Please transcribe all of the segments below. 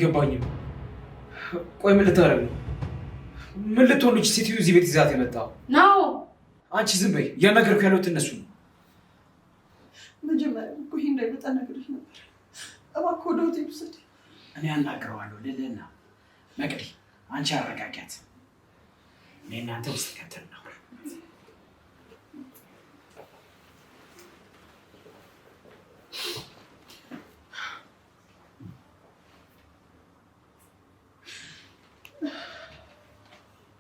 ገባኝም። ቆይ ምን ልታደርግ ነው? ምን ልትሆን ልጅ ሴትዮ እዚህ ቤት ይዛት የመጣው? ናው አንቺ ዝም በይ። እያናገርኩ ያለሁት እነሱ ነው። መጀመሪያ እኮ ይሄ እንዳይመጣ ነግሬሽ ነበር። እባክህ ወደ ሆቴል ውሰድ። እኔ አናግረዋለሁ። ልልና መቅዲ፣ አንቺ አረጋጊያት። እኔ እናንተ ውስጥ ገብተን እናውራ።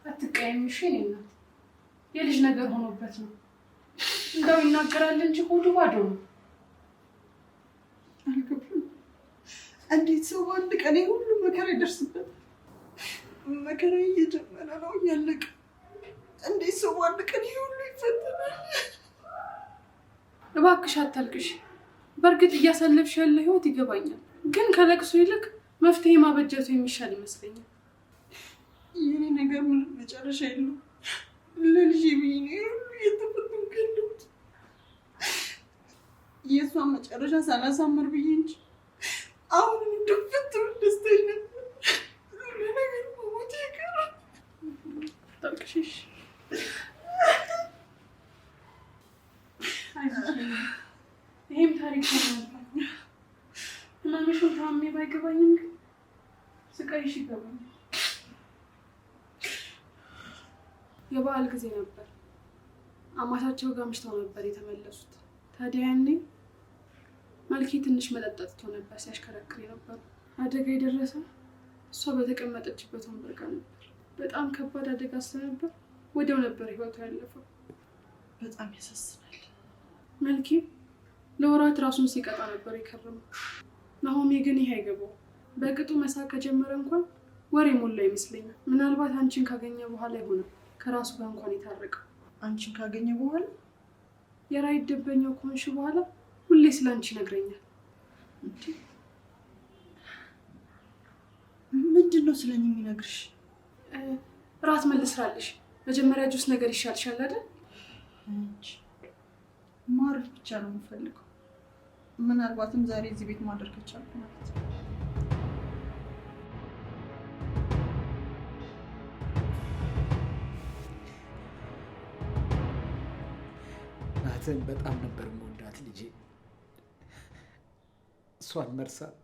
አትቀየሚሽ የእኔ እናት፣ የልጅ ነገር ሆኖበት ነው። እንደው ይናገራል እንጂ ሆዱ ባዶ ነው። አልገባኝም። እንዴት ሰው በአንድ ቀን ይሄ ሁሉ መከራ ይደርስበታል? መከራ እየጀመረ ነው እያለቀ። እንዴት ሰው በአንድ ቀን ይሄ ሁሉ ይፈተናል? እባክሽ አታልቅሽ። በእርግጥ እያሳለፍሽ ያለ ህይወት ይገባኛል፣ ግን ከለቅሶ ይልቅ መፍትሄ ማበጀቱ የሚሻል ይመስለኛል። የኔ ነገር ምንም መጨረሻ የለውም። ለልጄ ብዬ ነው ይሄ ሁሉ እየተፈተንኩ ያለሁት። የእሷን መጨረሻ ሳላሳምር ብዬ እንጂ አሁን ድፍት ብል ደስተኛ ነበር። ለነገሩ መሞቴ አይቀርም። አታልቅሽ እሺ። አይዞሽ፣ ይሄም ታሪክ ሆኖ ያልፋል። ህመምሽን ታምሜ ባይገባኝም ግን ስቃይሽ ይገባኛል። የበዓል ጊዜ ነበር። አማታቸው ጋር አምሽተው ነበር የተመለሱት። ታዲያ ያኔ መልኬ ትንሽ መጠጥ ጠጥቶ ነበር ሲያሽከረክር የነበረው። አደጋ የደረሰው እሷ በተቀመጠችበት ወንበር ጋር ነበር። በጣም ከባድ አደጋ ስለነበር ወዲያው ነበር ህይወቷ ያለፈው። በጣም ያሳዝናል። መልኬ ለወራት ራሱን ሲቀጣ ነበር የከረመው። ናሆሜ ግን ይሄ አይገባው። በቅጡ መሳቅ ከጀመረ እንኳን ወሬ ሞላ ይመስለኛል። ምናልባት አንቺን ካገኘ በኋላ ይሆናል ከራሱ ጋር እንኳን የታረቀው። አንቺን ካገኘ በኋላ? የራይድ ደንበኛው ከሆንሽ በኋላ ሁሌ ስለ አንቺ ይነግረኛል። እንዴ? ምንድን ነው ስለኔ የሚነግርሽ? እራት ምን ልስራልሽ? መጀመሪያ ጁስ ነገር ይሻልሻል አይደል? እንጂ ማረፍ ብቻ ነው የምፈልገው። ምናልባትም ዛሬ እዚህ ቤት ማደር ከቻልኩ ማለት ነው። ናትን በጣም ነበር የምወዳት ልጄ። እሷን መርሳት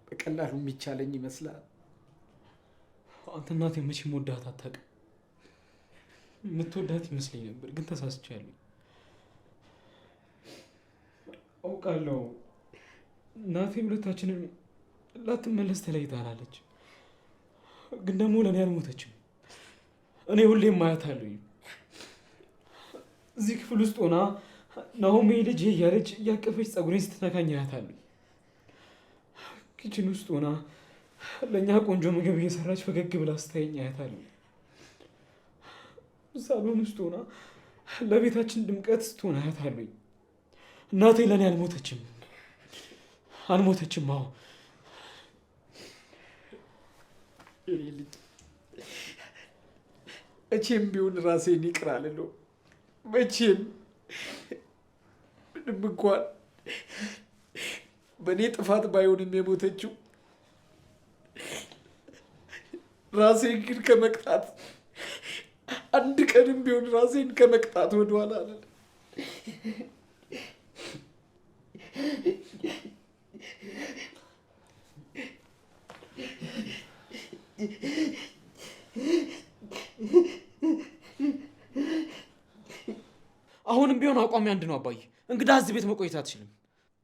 በቀላሉ የሚቻለኝ ይመስላል። አንተ እናቴ መቼም ወዳት አታውቅም። የምትወዳት ይመስለኝ ነበር፣ ግን ተሳስቻለሁ። አውቃለሁ እናቴ ሁለታችንም ላትመለስ ተለይታናለች። ግን ደግሞ ለእኔ አልሞተችም። እኔ ሁሌም አያታለሁ። እዚህ ክፍል ውስጥ ሆና ናሆሜ ልጄ እያለች እያቀፈች ፀጉሬን ስትነካኝ አያታለሁ። Kitchen ውስጥ ሆና ለእኛ ቆንጆ ምግብ እየሰራች ፈገግ ብላ ስታየኝ አያታለሁ። ሳሎን ውስጥ ሆና ለቤታችን ድምቀት ስትሆን አያታለሁ። እናቴ ለእኔ አልሞተችም፣ አልሞተችም። አዎ የኔ ልጅ መቼም ቢሆን ራሴን ይቅር አልለውም። መቼም ምንም እንኳን በእኔ ጥፋት ባይሆንም የሞተችው፣ ራሴን ግን ከመቅጣት አንድ ቀንም ቢሆን ራሴን ከመቅጣት ወደኋላ አልልም። አሁንም ቢሆን አቋሚ አንድ ነው አባዬ። እንግዳ እዚህ ቤት መቆየት አትችልም።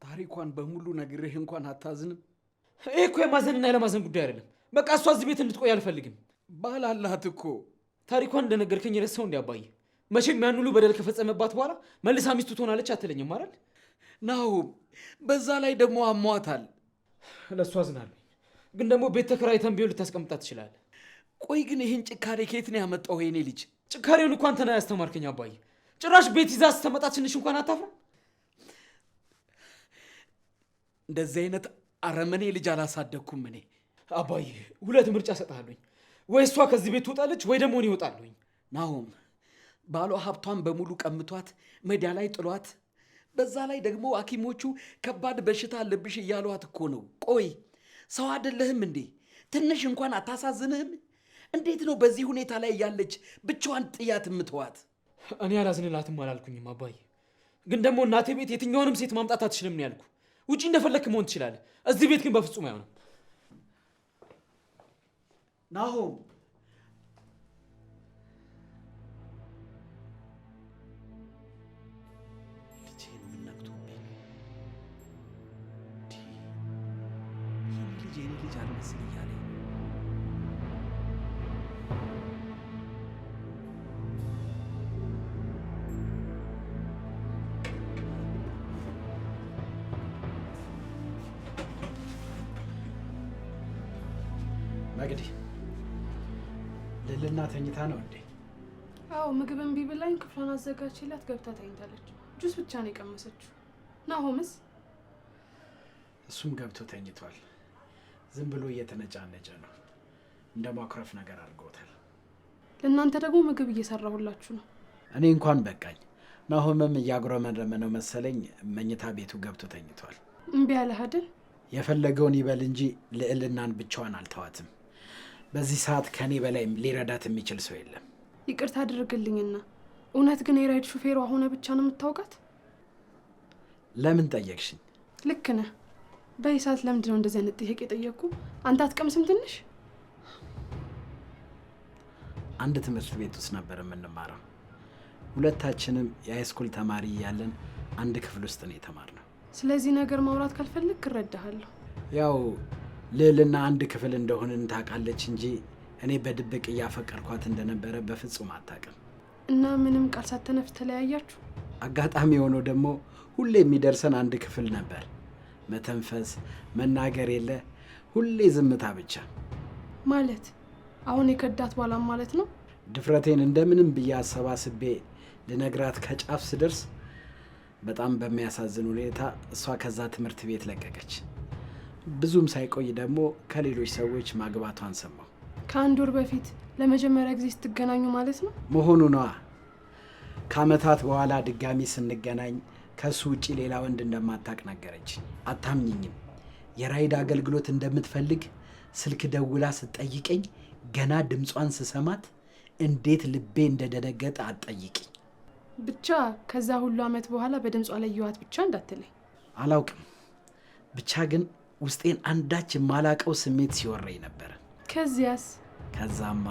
ታሪኳን በሙሉ ነግሬህ እንኳን አታዝንም? ይሄ እኮ የማዘንና ያለማዘን ጉዳይ አይደለም። በቃ እሷ እዚህ ቤት እንድትቆይ አልፈልግም። ባል አላት እኮ። ታሪኳን እንደነገርከኝ ረሳው እንዴ አባዬ? መቼም ያን ሁሉ በደል ከፈጸመባት በኋላ መልሳ ሚስቱ ትሆናለች አትለኝም አይደል? ናሁም፣ በዛ ላይ ደግሞ አሟታል። ለእሷ አዝናለሁ፣ ግን ደግሞ ቤት ተከራይተን ቢሆን ልታስቀምጣት ትችላለህ። ቆይ ግን ይህን ጭካኔ ከየት ነው ያመጣው የኔ ልጅ? ጭካኔውን እኮ አንተ ነህ ያስተማርከኝ አባዬ። ጭራሽ ቤት ይዛ ስትመጣ ትንሽ እንኳን አታፍርም? እንደዚህ አይነት አረመኔ ልጅ አላሳደግኩም እኔ። አባዬ ሁለት ምርጫ እሰጥሃለሁኝ። ወይ እሷ ከዚህ ቤት ትወጣለች፣ ወይ ደግሞ እኔ እወጣለሁኝ። ናሆም፣ ባሏ ሀብቷን በሙሉ ቀምቷት ሜዳ ላይ ጥሏት፣ በዛ ላይ ደግሞ ሐኪሞቹ ከባድ በሽታ አለብሽ እያሏት እኮ ነው። ቆይ ሰው አይደለህም እንዴ? ትንሽ እንኳን አታሳዝንህም? እንዴት ነው በዚህ ሁኔታ ላይ ያለች ብቻዋን ጥያት የምትዋት? እኔ አላዝንላትም አላልኩኝም አባዬ። ግን ደግሞ እናቴ ቤት የትኛውንም ሴት ማምጣት አትችልም ነው ያልኩ። ውጪ እንደፈለክ መሆን ትችላለህ፣ እዚህ ቤት ግን በፍጹም አይሆንም። ናሆም ልጄን ምን ነክቶብኝ? የኔ ልጅ የኔ ልጅ አልመስል እያለኝ ነው። መቅዲ ልዕልና ተኝታ ነው እንዴ? አዎ፣ ምግብ እምቢ ብላኝ ክፍሏን አዘጋጅቼላት ገብታ ተኝታለች። ጁስ ብቻ ነው የቀመሰችው። ናሆምስ? እሱም ገብቶ ተኝቷል። ዝም ብሎ እየተነጫነጨ ነው። እንደ ማኩረፍ ነገር አድርጎታል። ለእናንተ ደግሞ ምግብ እየሰራሁላችሁ ነው። እኔ እንኳን በቃኝ። ናሆምም እያጉረመረመ ነው መሰለኝ መኝታ ቤቱ ገብቶ ተኝቷል። እምቢ አለህ አይደል? የፈለገውን ይበል እንጂ ልዕልናን ብቻዋን አልተዋትም። በዚህ ሰዓት ከኔ በላይ ሊረዳት የሚችል ሰው የለም። ይቅርታ አድርግልኝና እውነት ግን የራይድ ሹፌሯ ሆነ ብቻ ነው የምታውቃት? ለምን ጠየቅሽኝ? ልክ ነህ። በዚህ ሰዓት ለምንድን ነው እንደዚህ አይነት ጥያቄ የጠየቅኩ? አንተ አትቀምስም ትንሽ? አንድ ትምህርት ቤት ውስጥ ነበር የምንማረው። ሁለታችንም የ high school ተማሪ እያለን አንድ ክፍል ውስጥ ነው የተማርነው። ስለዚህ ነገር ማውራት ካልፈለግክ እረዳሃለሁ። ያው ልዕልና አንድ ክፍል እንደሆንን ታውቃለች እንጂ እኔ በድብቅ እያፈቀርኳት እንደነበረ በፍጹም አታውቅም። እና ምንም ቃል ሳተነፍስ ተለያያችሁ? አጋጣሚ የሆነው ደግሞ ሁሌ የሚደርሰን አንድ ክፍል ነበር። መተንፈስ መናገር የለ፣ ሁሌ ዝምታ ብቻ። ማለት አሁን የከዳት ባላም ማለት ነው? ድፍረቴን እንደምንም ብዬ አሰባስቤ ልነግራት ከጫፍ ስደርስ በጣም በሚያሳዝን ሁኔታ እሷ ከዛ ትምህርት ቤት ለቀቀች። ብዙም ሳይቆይ ደግሞ ከሌሎች ሰዎች ማግባቷን ሰማሁ። ከአንድ ወር በፊት ለመጀመሪያ ጊዜ ስትገናኙ ማለት ነው? መሆኑ ነዋ። ከአመታት በኋላ ድጋሚ ስንገናኝ ከሱ ውጪ ሌላ ወንድ እንደማታውቅ ነገረች። አታምኝኝም። የራይድ አገልግሎት እንደምትፈልግ ስልክ ደውላ ስትጠይቀኝ ገና ድምጿን ስሰማት እንዴት ልቤ እንደደነገጠ አትጠይቂኝ። ብቻ ከዛ ሁሉ አመት በኋላ በድምጿ ለየኋት ብቻ እንዳትለኝ። አላውቅም፣ ብቻ ግን ውስጤን አንዳች የማላቀው ስሜት ሲወረኝ ነበረ። ከዚያስ? ከዛማ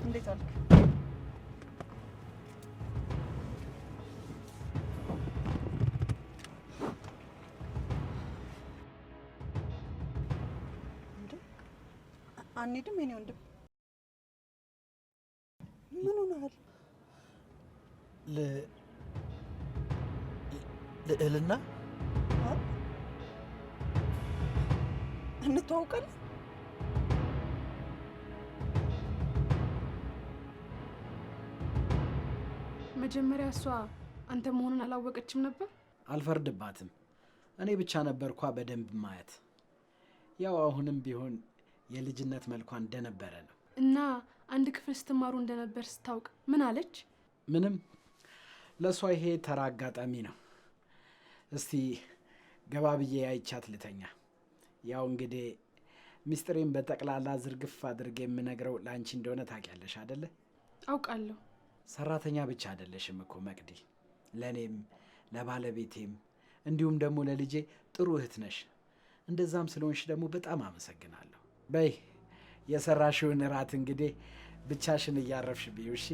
እንዴት አልክ? አንሄድም የኔ ወንድም። ምን ሆነሃል? ልዕልና እንተዋውቃለን? መጀመሪያ እሷ አንተ መሆኑን አላወቀችም ነበር? አልፈርድባትም። እኔ ብቻ ነበርኳ በደንብ ማየት። ያው አሁንም ቢሆን የልጅነት መልኳ እንደነበረ ነው። እና አንድ ክፍል ስትማሩ እንደነበር ስታውቅ ምን አለች? ምንም። ለእሷ ይሄ ተራ አጋጣሚ ነው። እስቲ ገባ ብዬ አይቻት ልተኛ። ያው እንግዲህ ሚስጥሬን በጠቅላላ ዝርግፍ አድርጌ የምነግረው ለአንቺ እንደሆነ ታውቂያለሽ አደለ? አውቃለሁ። ሰራተኛ ብቻ አይደለሽም እኮ መቅዲ፣ ለእኔም ለባለቤቴም እንዲሁም ደግሞ ለልጄ ጥሩ እህት ነሽ። እንደዛም ስለሆንሽ ደግሞ በጣም አመሰግናለሁ። በይ የሰራሽውን እራት እንግዲህ ብቻሽን እያረፍሽ ብዩ። እሺ?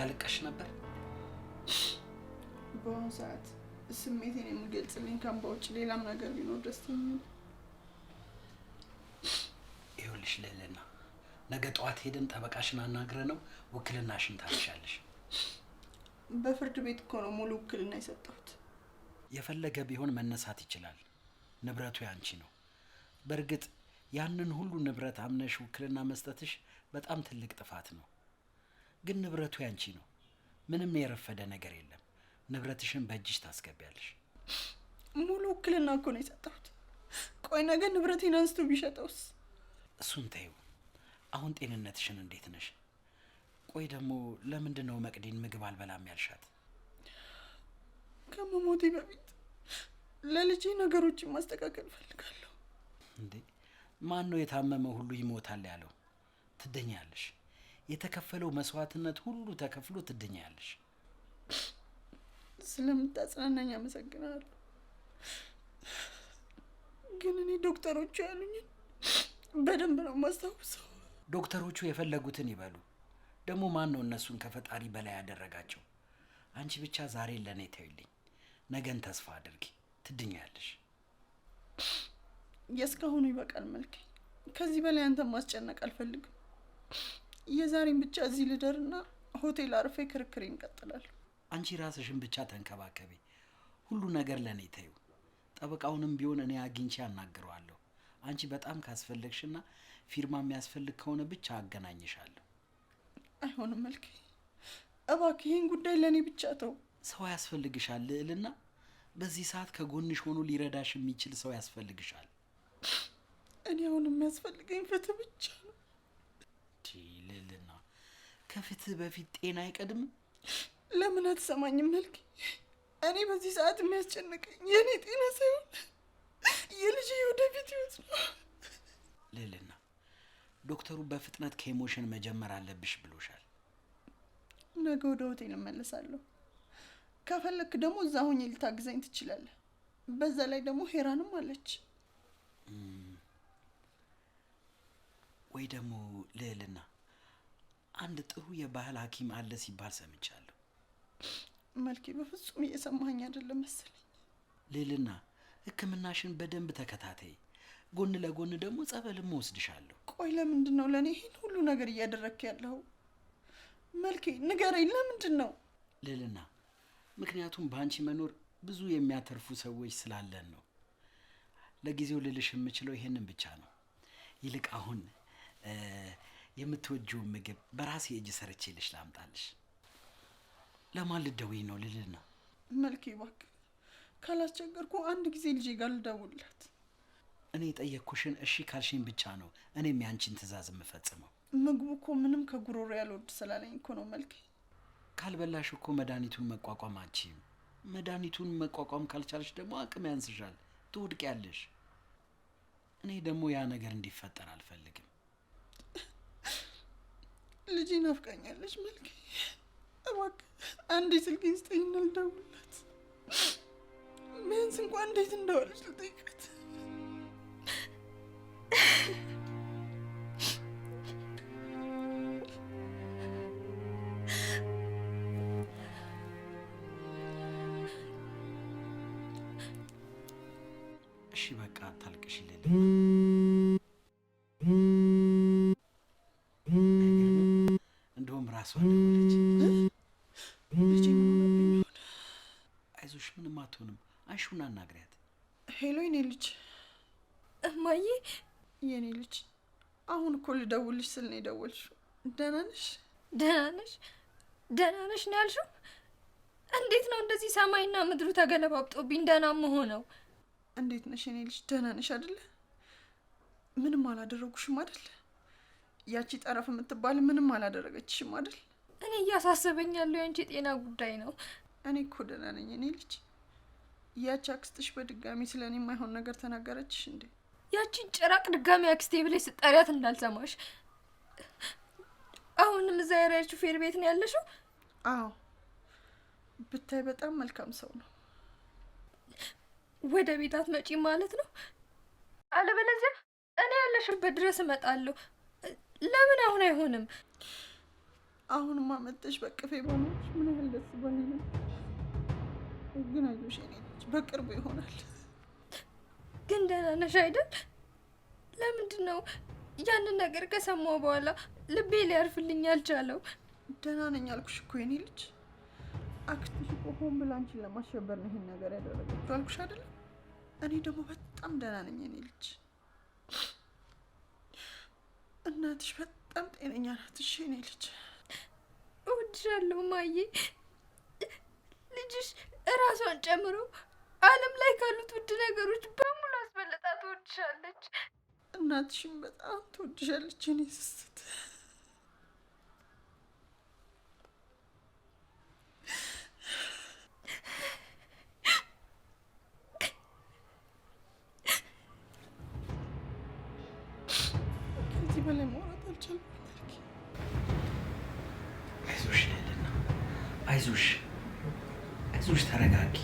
እያለቀሽ ነበር? በአሁኑ ሰዓት ስሜቴን የሚገልጽልኝ ከእንባ ውጭ ሌላም ነገር ቢኖር ደስተኛ ነኝ። ይኸውልሽ ልዕልና፣ ነገ ጠዋት ሄደን ጠበቃሽን አናግረ ነው ውክልናሽን ታነሻለሽ። በፍርድ ቤት እኮ ነው ሙሉ ውክልና የሰጠሁት። የፈለገ ቢሆን መነሳት ይችላል። ንብረቱ ያንቺ ነው። በእርግጥ ያንን ሁሉ ንብረት አምነሽ ውክልና መስጠትሽ በጣም ትልቅ ጥፋት ነው። ግን ንብረቱ ያንቺ ነው። ምንም የረፈደ ነገር የለም። ንብረትሽን በእጅሽ ታስገቢያለሽ። ሙሉ ውክልና እኮ ነው የሰጠሁት። ቆይ ነገ ንብረቴን አንስቶ ቢሸጠውስ? እሱን ተይው። አሁን ጤንነትሽን እንዴት ነሽ? ቆይ ደግሞ ለምንድን ነው መቅዲን ምግብ አልበላም ያልሻት? ከመሞቴ በፊት ለልጄ ነገሮችን ማስተካከል እፈልጋለሁ። እንዴ ማን ነው የታመመ ሁሉ ይሞታል ያለው? ትድኛለሽ። የተከፈለው መስዋዕትነት ሁሉ ተከፍሎ ትድኛለሽ። ስለምታጽናናኝ አመሰግናለሁ። ግን እኔ ዶክተሮቹ ያሉኝን በደንብ ነው የማስታውሰው። ዶክተሮቹ የፈለጉትን ይበሉ። ደግሞ ማን ነው እነሱን ከፈጣሪ በላይ ያደረጋቸው? አንቺ ብቻ ዛሬ ለእኔ ተይልኝ፣ ነገን ተስፋ አድርጊ፣ ትድኛለሽ። የእስካሁኑ ይበቃል መልኬ። ከዚህ በላይ አንተን ማስጨነቅ አልፈልግም። የዛሬን ብቻ እዚህ ልደርና ሆቴል አርፌ ክርክሬን እቀጥላለሁ። አንቺ ራስሽን ብቻ ተንከባከቢ። ሁሉ ነገር ለእኔ ተይው። ጠበቃውንም ቢሆን እኔ አግኝቼ አናግረዋለሁ። አንቺ በጣም ካስፈለግሽና ፊርማ የሚያስፈልግ ከሆነ ብቻ አገናኝሻለሁ። አይሆንም መልኬ፣ እባክህ ይህን ጉዳይ ለእኔ ብቻ ተው። ሰው ያስፈልግሻል ልዕልና። በዚህ ሰዓት ከጎንሽ ሆኖ ሊረዳሽ የሚችል ሰው ያስፈልግሻል። እኔ አሁን የሚያስፈልገኝ ፍትህ ብቻ ነው። ልዕልና፣ ከፍትህ በፊት ጤና አይቀድምም? ለምን አትሰማኝም መልኬ? እኔ በዚህ ሰዓት የሚያስጨንቀኝ የእኔ ጤና ሳይሆን የልጄ የወደፊት ህይወት ነው። ልዕልና፣ ዶክተሩ በፍጥነት chemo ሽን መጀመር አለብሽ ብሎሻል። ነገ ወደ ሆቴል እመለሳለሁ። ከፈለክ ደግሞ እዛ ሆኜ ልታግዘኝ ትችላለህ። በዛ ላይ ደግሞ ሄራንም አለች። ወይ ደግሞ ልዕልና፣ አንድ ጥሩ የባህል ሐኪም አለ ሲባል ሰምቻለሁ። መልኬ፣ በፍጹም እየሰማኸኝ አይደለም መሰለኝ። ልዕልና፣ ሕክምናሽን በደንብ ተከታተይ። ጎን ለጎን ደግሞ ጸበልም እወስድሻለሁ። ቆይ ለምንድን ነው ለእኔ ይህን ሁሉ ነገር እያደረግክ ያለው? መልኬ ንገረኝ፣ ለምንድን ነው? ልዕልና፣ ምክንያቱም በአንቺ መኖር ብዙ የሚያተርፉ ሰዎች ስላለን ነው። ለጊዜው ልልሽ የምችለው ይሄንን ብቻ ነው። ይልቅ አሁን የምትወጂውን ምግብ በራሴ እጅ ሰርቼልሽ ላምጣልሽ። ለማን ልትደውይ ነው ልዕልና? መልኬ እባክህ ካላስቸገርኩ አንድ ጊዜ ልጄ ጋር ልደውልላት። እኔ የጠየቅኩሽን እሺ ካልሽኝ ብቻ ነው እኔም ያንቺን ትዕዛዝ የምፈጽመው። ምግቡ እኮ ምንም ከጉሮሮ ያልወድ ስላለኝ እኮ ነው መልኬ። ካልበላሽ እኮ መድኃኒቱን መቋቋም አትችይም። መድኃኒቱን መቋቋም ካልቻልሽ ደግሞ አቅም ያንስሻል፣ ትወድቂያለሽ። እኔ ደግሞ ያ ነገር እንዲፈጠር አልፈልግም። ልጄ ናፍቃኛለች መልኬ። እባክህ አንዴ ስልኬን ስጠኝና ልደውልላት። ቢያንስ እንኳን እንዴት እንደዋለች ልጠይቃት። እሺ በቃ አታልቅሽ ልዕልና። አይገርምም? እንደውም ራሷ ደወለች። ልጄ ምን ሆነብኝ ይሆን? አይዞሽ፣ ምንም አትሆንም። አንሺውና አናግሪያት። Hello የኔ ልጅ። እማዬ። የኔ ልጅ አሁን እኮ ልደውልሽ ስል ነው የደወልሽው። ደህና ነሽ? ደህና ነሽ? ደህና ነሽ ነው ያልሽው? እንዴት ነው እንደዚህ ሰማይና ምድሩ ተገለባብጦብኝ ደህና መሆነው? እንዴት ነሽ የኔ ልጅ? ደህና ነሽ አይደለ? ምንም አላደረጉሽም አይደል? ያቺ ጠረፍ የምትባል ምንም አላደረገችሽም አይደል? እኔ እያሳሰበኝ ያለው የአንቺ የጤና ጉዳይ ነው። እኔ እኮ ደህና ነኝ የኔ ልጅ። ያቺ አክስትሽ በድጋሚ ስለ እኔ የማይሆን ነገር ተናገረችሽ እንዴ? ያቺን ጭራቅ ድጋሚ አክስቴ ብለሽ ስጠሪያት እንዳልሰማሽ። አሁንም እዛ የራይድ ሹፌር ቤት ነው ያለሽው? አዎ፣ ብታይ በጣም መልካም ሰው ነው። ወደ ቤት አትመጪም ማለት ነው? አለበለዚያ እኔ ያለሽበት ድረስ እመጣለሁ። ለምን አሁን አይሆንም? አሁንማ መጥተሽ በቅፌ ባኖርሽ ምን ያህል ደስ ባለኝ ነበር። ግን አይዞሽ የኔ ልጅ፣ በቅርቡ ይሆናል። ግን ደህና ነሽ አይደል? ለምንድን ነው ያንን ነገር ከሰማሁ በኋላ ልቤ ሊያርፍልኝ አልቻለው? ደህና ነኝ አልኩሽ እኮ የኔ ልጅ። አክስትሽ እኮ ሆን ብላ አንቺን ለማሸበር ነው ይሄን ነገር ያደረገችው አልኩሽ አይደለም? እኔ ደግሞ በጣም ደህና ነኝ የኔ ልጅ። እናትሽ በጣም ጤነኛ ናት። እሺ የኔ ልጅ። እወድሻለሁ ማዬ። ልጅሽ እራሷን ጨምሮ ዓለም ላይ ካሉት ውድ ነገሮች በሙሉ አስበልጣ ትወድሻለች። እናትሽም በጣም ትወድሻለች የኔ ስስት። ከዚህ በላይ ማውራት አልቻልኩም። አይዞሽ ልዕልና፣ አይዞሽ፣ አይዞሽ፣ ተረጋጊ።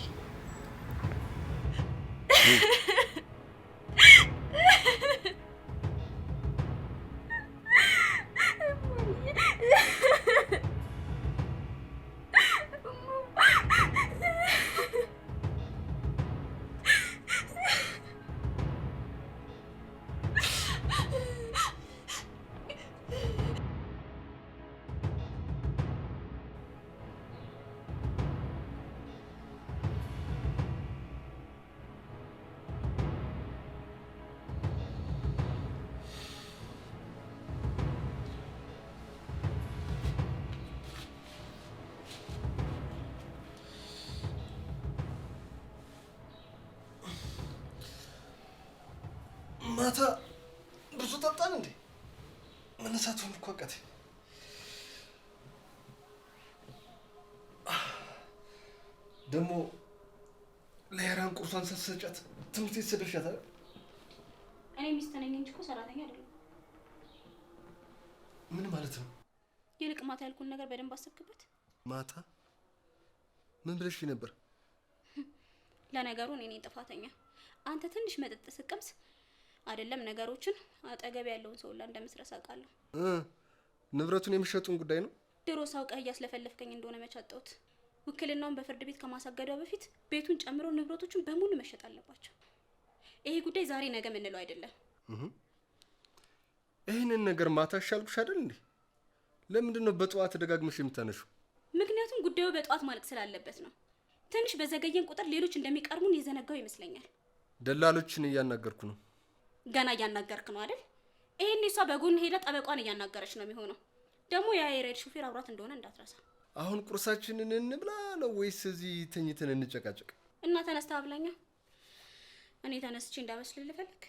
ማታ ብዙ ጠጣን እንዴ? መነሳቱን እኮ አቃተኝ። ደግሞ ለሄራን ቁርሷን ሳትሰጫት ትምህርት ቤት ሰደብሻት አይደል? እኔ ሚስት ነኝ እንጂ እኮ ሰራተኛ አይደለም። ምን ማለት ነው? ይልቅ ማታ ያልኩን ነገር በደንብ አሰብክበት? ማታ ምን ብለሽ ነበር? ለነገሩ እኔ ነኝ ጥፋተኛ። አንተ ትንሽ መጠጥ ስቀምስ አይደለም ነገሮችን አጠገብ ያለውን ሰው ሁላ እንደምትረሳ አውቃለሁ። ንብረቱን የመሸጡን ጉዳይ ነው። ድሮ ሳውቀህ እያስለፈለፍከኝ እንደሆነ መች አጣሁት። ውክልናውን በፍርድ ቤት ከማሳገዷ በፊት ቤቱን ጨምሮ ንብረቶቹን በሙሉ መሸጥ አለባቸው። ይሄ ጉዳይ ዛሬ ነገ የምንለው አይደለም። ይህንን ነገር ማታ አሻልኩሽ አይደል እንዴ? ለምንድን ነው በጠዋት ደጋግመሽ የምታነሺው? ምክንያቱም ጉዳዩ በጠዋት ማለቅ ስላለበት ነው። ትንሽ በዘገየን ቁጥር ሌሎች እንደሚቀርቡን የዘነጋው ይመስለኛል። ደላሎችን እያናገርኩ ነው። ገና እያናገርክ ነው አይደል? ይሄን እሷ በጎን ሄዳ ጠበቋን እያናገረች ነው የሚሆነው። ደግሞ ያ የራይድ ሹፌር አብሯት እንደሆነ እንዳትረሳ። አሁን ቁርሳችንን እንብላ ነው ወይስ እዚህ ተኝተን እንጨቃጨቅ? እና ተነስታ አብላኛ። እኔ ተነስቼ እንዳበስል ልፈልግ።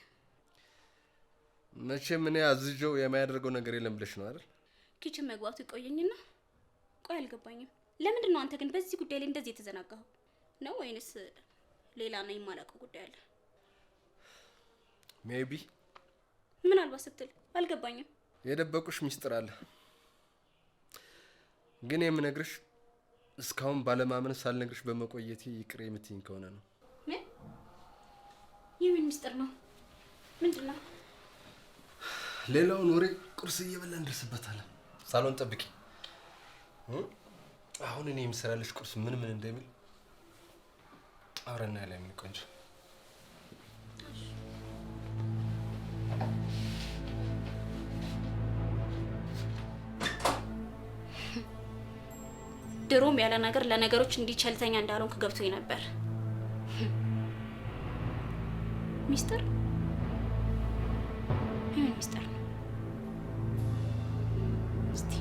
መቼም እኔ አዝዤው የማያደርገው ነገር የለም ብለሽ ነው አይደል? kitchen መግባቱ ይቆየኝና፣ ቆይ አልገባኝም። ለምንድን ነው አንተ ግን በዚህ ጉዳይ ላይ እንደዚህ የተዘናጋኸው? ነው ወይንስ ሌላ ነው የማላውቀው ጉዳይ አለ? Maybe። ምናልባት ስትል አልገባኝም። የደበቁሽ ሚስጥር አለ፣ ግን የምነግርሽ እስካሁን ባለማመን ሳልነግርሽ በመቆየቴ ይቅር የምትይኝ ከሆነ ነው። ምን? የምን ሚስጥር ነው? ምንድን ነው? ሌላውን ወሬ ቁርስ እየበላን እንደርስበታለን። ሳሎን ጠብቂ። አሁን እኔ የምሰራልሽ ቁርስ ምን ምን እንደሚል አብረን እናያለን። የኔ ቆንጆ። ድሮም ያለ ነገር ለነገሮች እንዲህ ቸልተኛ እንዳልሆንክ ገብቶኝ ነበር። ሚስጥር? የምን ሚስጥር ነው? እስቲ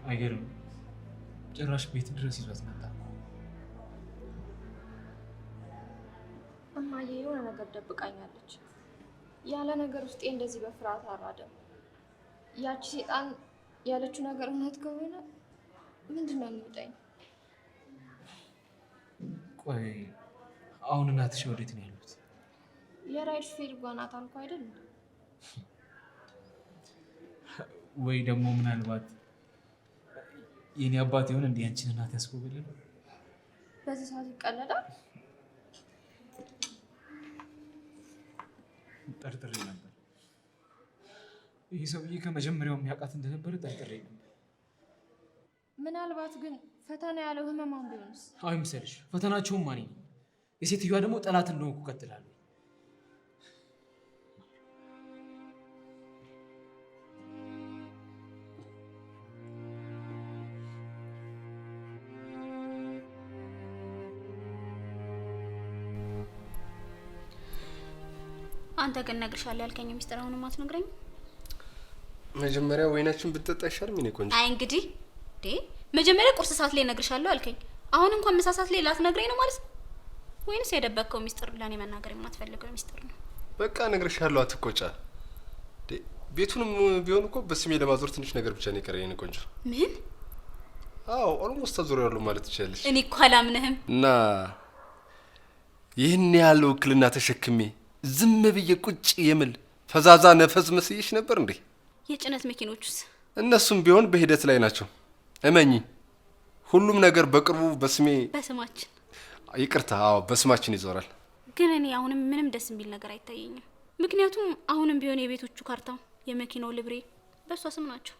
አይገርም። ጭራሽ ቤት ድረስ ይዟት መጣ። እማዬ የሆነ ነገር ደብቃኛለች። ያለ ነገር ውስጤ እንደዚህ በፍርሃት አራደም። ያቺ ሴጣን ያለችው ነገር እውነት ከሆነ ምንድን ነው የሚውጠኝ? ቆይ አሁን እናትሽ ወዴት ነው ያሉት? የራይድ ሹፌር ጋር ናት አልኩህ አይደል? ወይ ደግሞ ምናልባት የኔ አባት ይሆን እንዴ ያንቺን እናት ያስኮበለለው? በዚህ ሰዓት ይቀለዳል? ጠርጥሬ ነበር። ይህ ሰውዬ ከመጀመሪያው የሚያውቃት እንደነበረ ጠርጥሬ ነበር። ምናልባት ግን ፈተና ያለው ህመማን ቢሆንስ? አይምሰልሽ፣ ፈተናቸውም ማን ነኝ። የሴትዮዋ ደግሞ ጠላት እንደሆንኩ እቀጥላለሁ። አንተ ግን እነግርሻለሁ ያልከኝ ሚስጥር አሁንም አትነግረኝም? መጀመሪያ ወይናችን ብትጠጣ አይሻልም? የኔ ቆንጆ። አይ እንግዲህ እንዴ መጀመሪያ ቁርስ ሰዓት ላይ እነግርሻለሁ አልከኝ። አሁን እንኳን ምሳ ሰዓት ላይ ላትነግረኝ ነው ማለት ነው? ወይንስ የደበቅከው ሚስጥር ለእኔ መናገር የማትፈልገው ሚስጥር ነው? በቃ እነግርሻለሁ፣ አትቆጫ። ቤቱንም ቢሆን እኮ በስሜ ለማዞር ትንሽ ነገር ብቻ ነው የቀረኝ የኔ ቆንጆ። ምን? አዎ almost አዞሬዋለሁ ማለት ትችያለሽ። እኔ እኮ አላምንህም። እና ይህን ያህል ውክልና ተሸክሜ ዝም ብዬ ቁጭ የምል ፈዛዛ ነፈዝ መስዬሽ ነበር እንዴ? የጭነት መኪኖቹስ? እነሱም ቢሆን በሂደት ላይ ናቸው። እመኚ፣ ሁሉም ነገር በቅርቡ በስሜ በስማችን፣ ይቅርታ፣ አዎ በስማችን ይዞራል። ግን እኔ አሁንም ምንም ደስ የሚል ነገር አይታየኝም። ምክንያቱም አሁንም ቢሆን የቤቶቹ ካርታ፣ የመኪናው ሊብሬ በእሷ ስም ናቸው።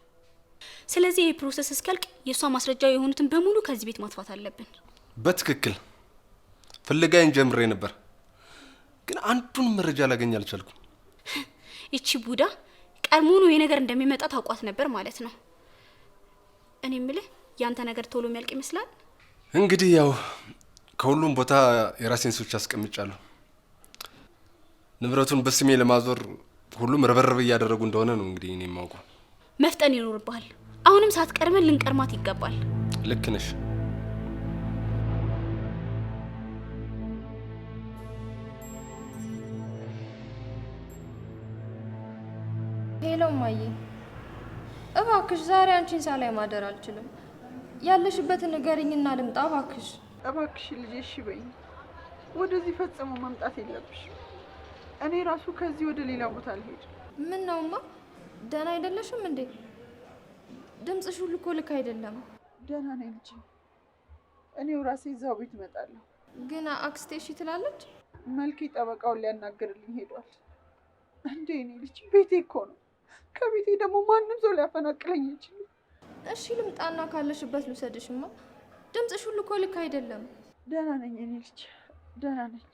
ስለዚህ ይህ process እስኪያልቅ የእሷ ማስረጃ የሆኑትን በሙሉ ከዚህ ቤት ማጥፋት አለብን። በትክክል ፍለጋዬን ጀምሬ ነበር፣ ግን አንዱን መረጃ ላገኝ አልቻልኩም። ይቺ ቡዳ ቀድሞውኑ ይሄ ነገር እንደሚመጣ ታውቋት ነበር ማለት ነው። እኔ የምልህ ያንተ ነገር ቶሎ የሚያልቅ ይመስላል? እንግዲህ ያው ከሁሉም ቦታ የራሴን ሰዎች አስቀምጫለሁ። ንብረቱን በስሜ ለማዞር ሁሉም ርብርብ እያደረጉ እንደሆነ ነው እንግዲህ እኔ የማውቀው። መፍጠን ይኖርብሃል። አሁንም ሳትቀድመን ልንቀርማት ይገባል። ልክ ነሽ። Hello እማዬ፣ እባክሽ ዛሬ አንቺን ሳላይ ማደር አልችልም። ያለሽበትን ንገሪኝና ልምጣ እባክሽ። እባክሽ ልጄ እሺ በይኝ። ወደዚህ ፈጽሞ መምጣት የለብሽም። እኔ ራሱ ከዚህ ወደ ሌላ ቦታ አልሄድም። ምን ነውማ? ደህና አይደለሽም እንዴ? ድምፅሽ ሁሉ እኮ ልክ አይደለም። ደህና ነኝ ልጄ። እኔው ራሴ እዛው ቤት እመጣለሁ። ግን አክስቴ እሺ ትላለች? መልኬ ጠበቃውን ሊያናግርልኝ ሄዷል። እንዴ እኔ ልጅ ቤቴ እኮ ነው። ከቤቴ ደግሞ ማንም ሰው ሊያፈናቅለኝ አይችልም። እሺ ልምጣና ካለሽበት ልውሰድሽማ። ድምፅሽ ሁሉ እኮ ልክ አይደለም። ደህና ነኝ እኔ ልጅ ደህና ነኝ።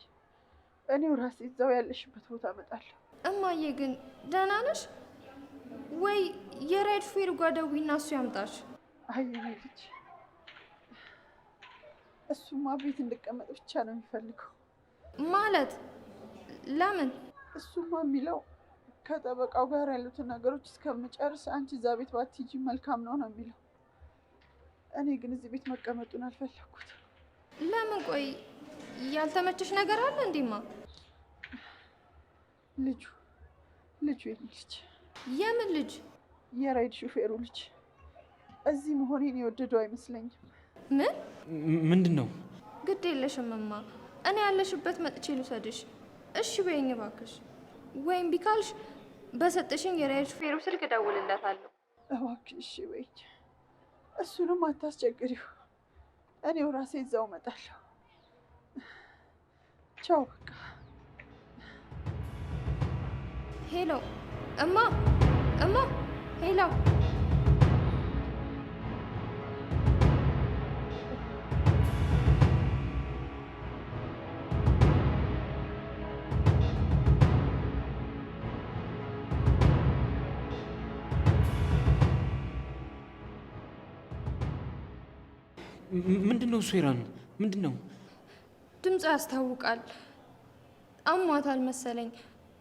እኔው ራሴ እዛው ያለሽበት ቦታ እመጣለሁ። እማዬ ግን ደህና ነሽ ወይ? የራይድ ሹፌሩ ጋር ደውይና እሱ ያምጣሽ። አይ እኔ ልጅ እሱማ ቤት እንድቀመጥ ብቻ ነው የሚፈልገው። ማለት ለምን? እሱማ የሚለው ከጠበቃው ጋር ያሉትን ነገሮች እስከምጨርስ አንቺ እዛ ቤት ባትሄጂ መልካም ነው ነው የሚለው። እኔ ግን እዚህ ቤት መቀመጡን አልፈለኩትም። ለምን? ቆይ ያልተመቸሽ ነገር አለ እንዴማ? ልጁ ልጁ የኔ ልጅ። የምን ልጅ? የራይድ ሹፌሩ ልጅ እዚህ መሆኔን የወደደው አይመስለኝም። ምን? ምንድን ነው? ግድ የለሽም እማ፣ እኔ ያለሽበት መጥቼ ልውሰድሽ። እሺ በይኝ እባክሽ። ወይም ቢካልሽ በሰጠሽኝ የራይድ ሹፌሩ ስልክ እደውልለታለሁ። እባክሽ እሺ በይኝ። እሱንም አታስቸግሪው። እኔው ራሴ እዛው እመጣለሁ። ቻው በቃ። Hello እማ፣ እማ፣ hello። ምንድን ነው እሱ? ሄራን ምንድን ነው? ድምጿ ያስታውቃል። አሟታል መሰለኝ።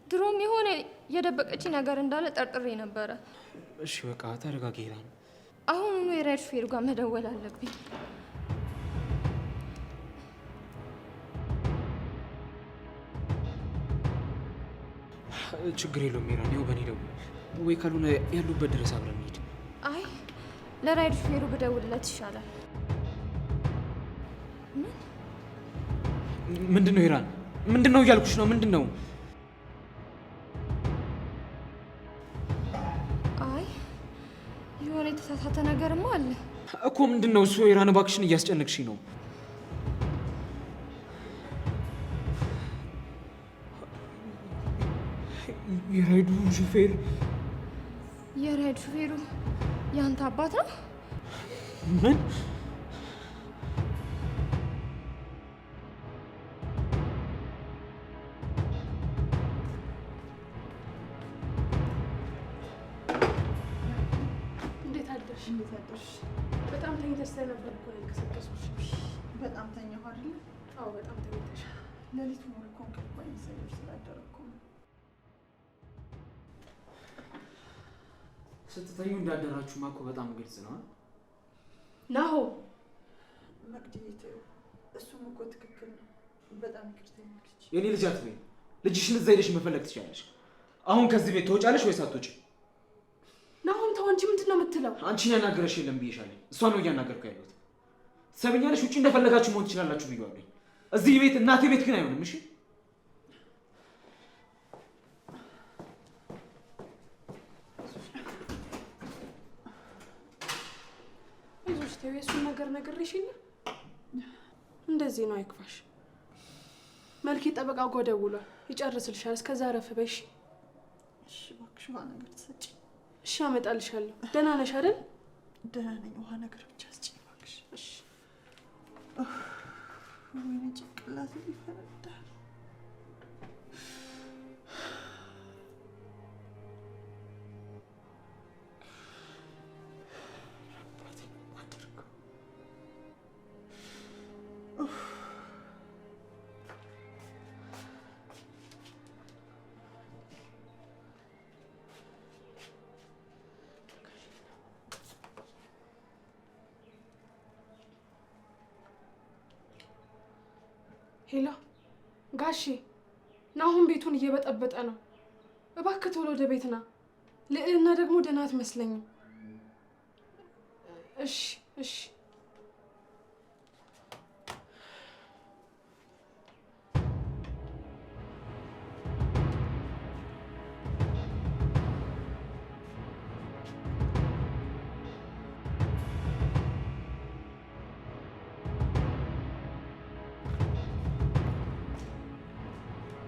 ድሮም የሆነ የደበቀች ነገር እንዳለ ጠርጥሬ ነበረ። እሺ በቃ ተረጋጊ ሄራን። አሁኑኑ የራይድ ሹፌሩ ጋር መደወል አለብኝ። ችግር የለውም ሜራን፣ ይኸው በእኔ ደውል ወይ ካልሆነ ያሉበት ድረስ አብረን እንሂድ። አይ ለራይድ ሹፌሩ ብደውልለት ይሻላል። ምንድን ነው ሄራን? ምንድን ነው እያልኩሽ ነው? ምንድን ነው? አይ የሆነ የተሳሳተ ነገርማ አለ እኮ። ምንድን ነው እሱ? ሄራን እባክሽን እያስጨነቅሽኝ ነው። የራይዱ ሹፌር የራይድ ሹፌሩ የአንተ አባት ነው? ምን? እንዴት አደርሽ? እንዴት አደርሽ? በጣም ተኝተሽ ስለነበር እኮ ነው የቀሰቀስኩሽ። በጣም ተኛሁ አይደለ? አዎ በጣም ተኝተሽ። ሌሊቱ ሙሉ እኮ እንቅልፍ ባይሰለች ስላደረ እኮ ነው። ስትተኙ እንዳደራችሁማ እኮ በጣም ግልጽ ነው። ናሆ መቅድዬ ተይው፣ እሱም እኮ ትክክል ነው። በጣም ይቅርታ የኔ ልጅ። የኔ ልጅ አትበይኝ። ልጅሽን እዛ ሄደሽ መፈለግ ትችላለሽ። አሁን ከዚህ ቤት ትወጫለሽ ወይስ አትወጪም? ናሆም ተው እንጂ ምንድን ነው የምትለው? አንቺን ያናገረሽ የለም ብዬሻለሁ። እሷን ነው እያናገርኩ ያለሁት። ትሰሚኛለሽ? ውጪ እንደፈለጋችሁ መሆን ትችላላችሁ ብዬዋለሁ። እዚህ ቤት እናቴ ቤት ግን አይሆንም። እሺ አይዞሽ ተይው፣ የእሱን ነገር ነግሬሽ የለ እንደዚህ ነው። አይክፋሽ። መልኬ ጠበቃው ጋር ደውሏል፣ ይጨርስልሻል። እስከዛ ረፍ በይ እሺ? እሺ እባክሽ ውሃ ነገር ትሰጪኝ። እሺ አመጣልሻለሁ። ደህና ነሽ አይደል? ደህና ነኝ። ውሃ ነገር ብቻ ስጪኝ እባክሽ። እሺ። ወይኔ ጭንቅላቴ ሊፈነዳ። Hello ጋሼ፣ ናሁን ቤቱን እየበጠበጠ ነው። እባክህ ቶሎ ወደ ቤት ና። ልዕልና ደግሞ ደህና አትመስለኝም። እሺ እሺ።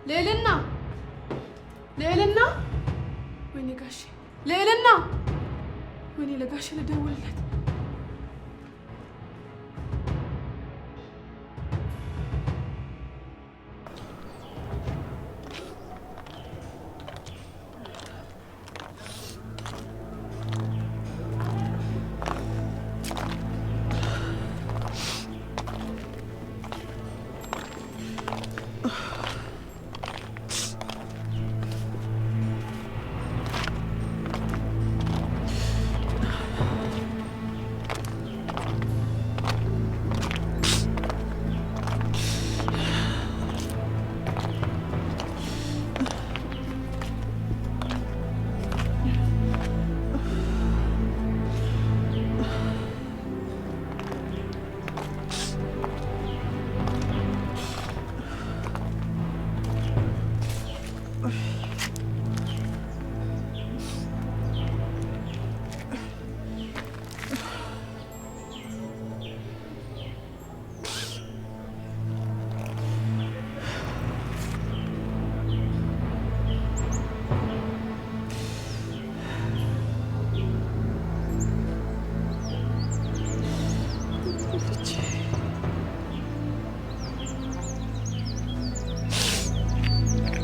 ልዕልና ልዕልና፣ ወይኔ ጋሼ፣ ልዕልና፣ ወይኔ ለጋሼ ልደውልለት።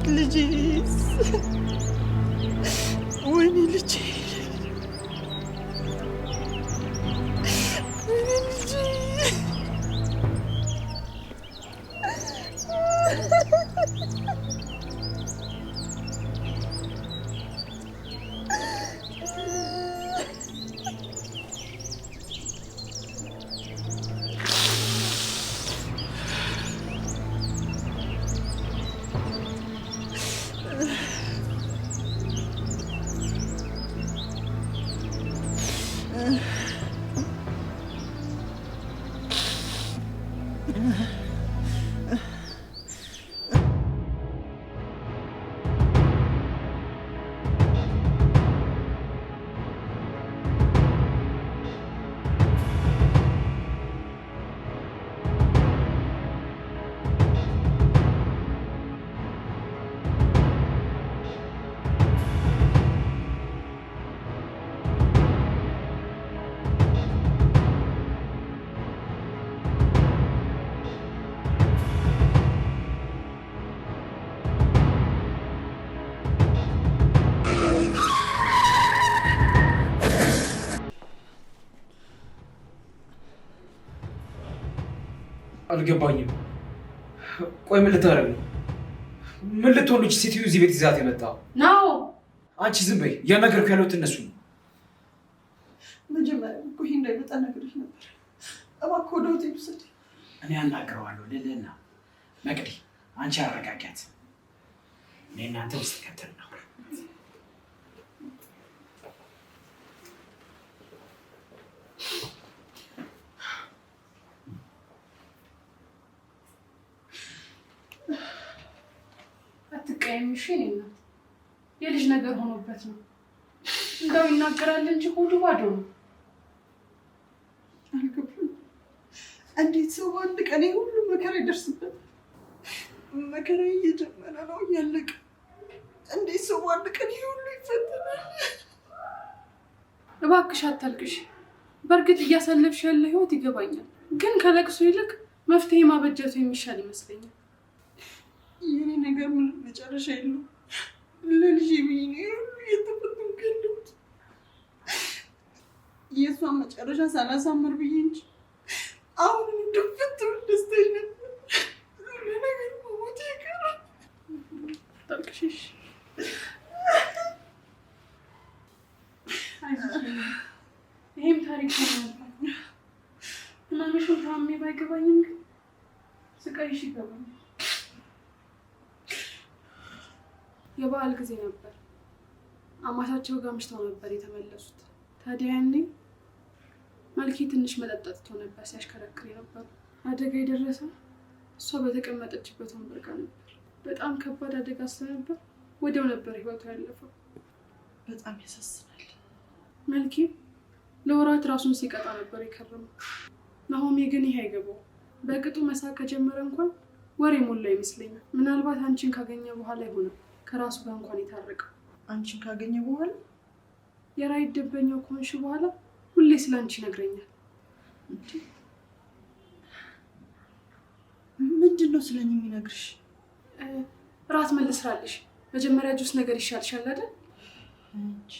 ልጄስ፣ ወይኔ ልጄ፣ ወይኔ ልጄ። አልገባኝም። ቆይ ምን ልታደርግ ነው? ምን ልትሆን ልጅ ሴትዮ እዚህ ቤት ይዛት የመጣው? ናው አንቺ ዝም በይ። እያናገርኩ ያለሁት እነሱ ነው። መጀመሪያ እኮ ይሄ እንዳይመጣ ነግሬሽ ነበር። እባክህ ወደ ሆቴል ውሰደኝ። እኔ አናግረዋለሁ። ልልና መቅዲ፣ አንቺ አረጋጊያት። እኔ እናንተ ውስጥ ገብተን እናውራ። አትቀየምሽ የእኔ እናት፣ የልጅ ነገር ሆኖበት ነው። እንደው ይናገራል እንጂ ሆዱ ባዶ ነው። አልገባኝም። እንዴት ሰው በአንድ ቀን ይሄ ሁሉ መከራ ይደርስበታል? መከራ እየጀመረ ነው እያለቀ። እንዴት ሰው በአንድ ቀን ይሄ ሁሉ ይፈተናል? እባክሽ አታልቅሽ። በእርግጥ እያሳለፍሽ ያለ ህይወት ይገባኛል፣ ግን ከለቅሶ ይልቅ መፍትሄ ማበጀቱ የሚሻል ይመስለኛል። የኔ ነገር ምንም መጨረሻ የለውም። ለልጄ ብዬ ነው ይሄ ሁሉ እየተፈተንኩ ያለሁት። የእሷን መጨረሻ ሳላሳምር ብዬ እንጂ አሁን ድፍት ብል ደስተኛ ነበር። ለነገሩ መሞቴ አይቀርም። አታልቅሽ እሺ። አይዞሽ የኔ እናት፣ ይሄም ታሪክ ሆኖ ያልፋል። ህመምሽን ታምሜ ባይገባኝም ግን ስቃይሽ ይገባኛል። የበዓል ጊዜ ነበር። አማታቸው ጋር አምሽተው ነበር የተመለሱት። ታዲያ ያኔ መልኬ ትንሽ መጠጥ ጠጥቶ ነበር ሲያሽከረክር የነበረው። አደጋ የደረሰው እሷ በተቀመጠችበት ወንበር ጋር ነበር። በጣም ከባድ አደጋ ስለነበር ወዲያው ነበር ህይወቷ ያለፈው። በጣም ያሳዝናል። መልኬ ለወራት ራሱን ሲቀጣ ነበር የከረመው። ናሆሜ ግን ይህ አይገባው። በቅጡ መሳቅ ከጀመረ እንኳን ወሬ ሞላ ይመስለኛል። ምናልባት አንቺን ካገኘ በኋላ ይሆናል ከራሱ ጋር እንኳን የታረቀው። አንቺን ካገኘ በኋላ? የራይድ ደንበኛው ከሆንሽ በኋላ ሁሌ ስለ አንቺ ይነግረኛል። እንዴ ምንድን ነው ስለኔ የሚነግርሽ? እራት ምን ልስራልሽ? መጀመሪያ ጁስ ነገር ይሻልሻል አይደል? እንጂ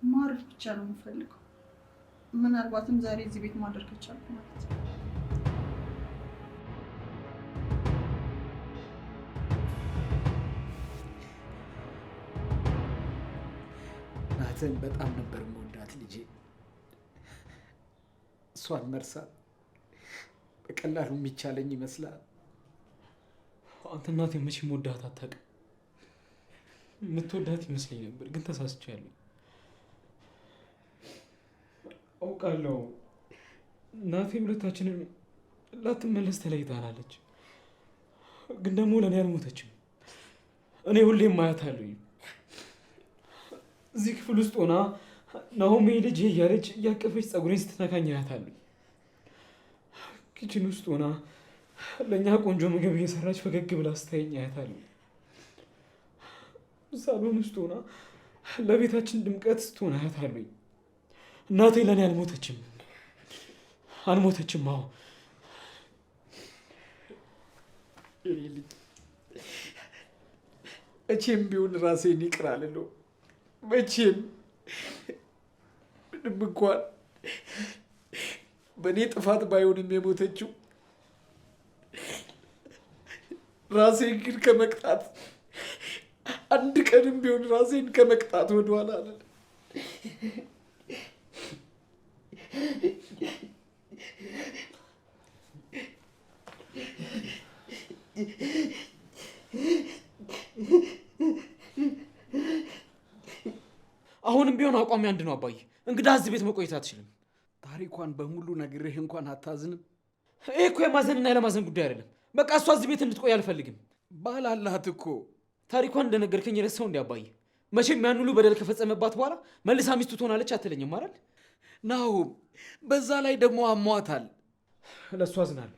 ማረፍ ብቻ ነው የምፈልገው። ምናልባትም ዛሬ እዚህ ቤት ማደር ከቻልኩ ማለት ነው። እናትህን በጣም ነበር የምወዳት ልጄ። እሷን መርሳት በቀላሉ የሚቻለኝ ይመስላል። አንተ እናቴን መቼም ወዳት አታውቅም። የምትወዳት ይመስለኝ ነበር፣ ግን ተሳስቻለሁ። አውቃለሁ እናቴ ሁለታችንን ላትመለስ ተለይታናለች። ግን ደግሞ ለእኔ አልሞተችም። እኔ ሁሌም አያታለሁ። እዚህ ክፍል ውስጥ ሆና ናሆሜ ልጄ እያለች እያቀፈች ፀጉሬን ስትነካኝ አያታለሁ። Kitchen ውስጥ ሆና ለእኛ ቆንጆ ምግብ እየሰራች ፈገግ ብላ ስታየኝ አያታለሁ። ሳሎን ውስጥ ሆና ለቤታችን ድምቀት ስትሆን አያታለሁ። እናቴ ለእኔ አልሞተችም፣ አልሞተችም። አዎ የኔ ልጅ መቼም ቢሆን ራሴን ይቅር አልለውም። መቼም ምንም እንኳን በእኔ ጥፋት ባይሆንም የሞተችው፣ ራሴን ግን ከመቅጣት አንድ ቀንም ቢሆን ራሴን ከመቅጣት ወደኋላ አልልም። አሁንም ቢሆን አቋሚ አንድ ነው አባዬ። እንግዳ እዚህ ቤት መቆየት አትችልም። ታሪኳን በሙሉ ነግሬህ እንኳን አታዝንም? ይሄ እኮ የማዘንና ያለማዘን ጉዳይ አይደለም። በቃ እሷ እዚህ ቤት እንድትቆይ አልፈልግም። ባል አላት እኮ። ታሪኳን እንደነገርከኝ ረሳው እንዲ አባዬ። መቼም ያን ሁሉ በደል ከፈጸመባት በኋላ መልሳ ሚስቱ ትሆናለች አትለኝም አይደል? ናሁም፣ በዛ ላይ ደግሞ አሟታል። ለእሷ አዝናለሁ፣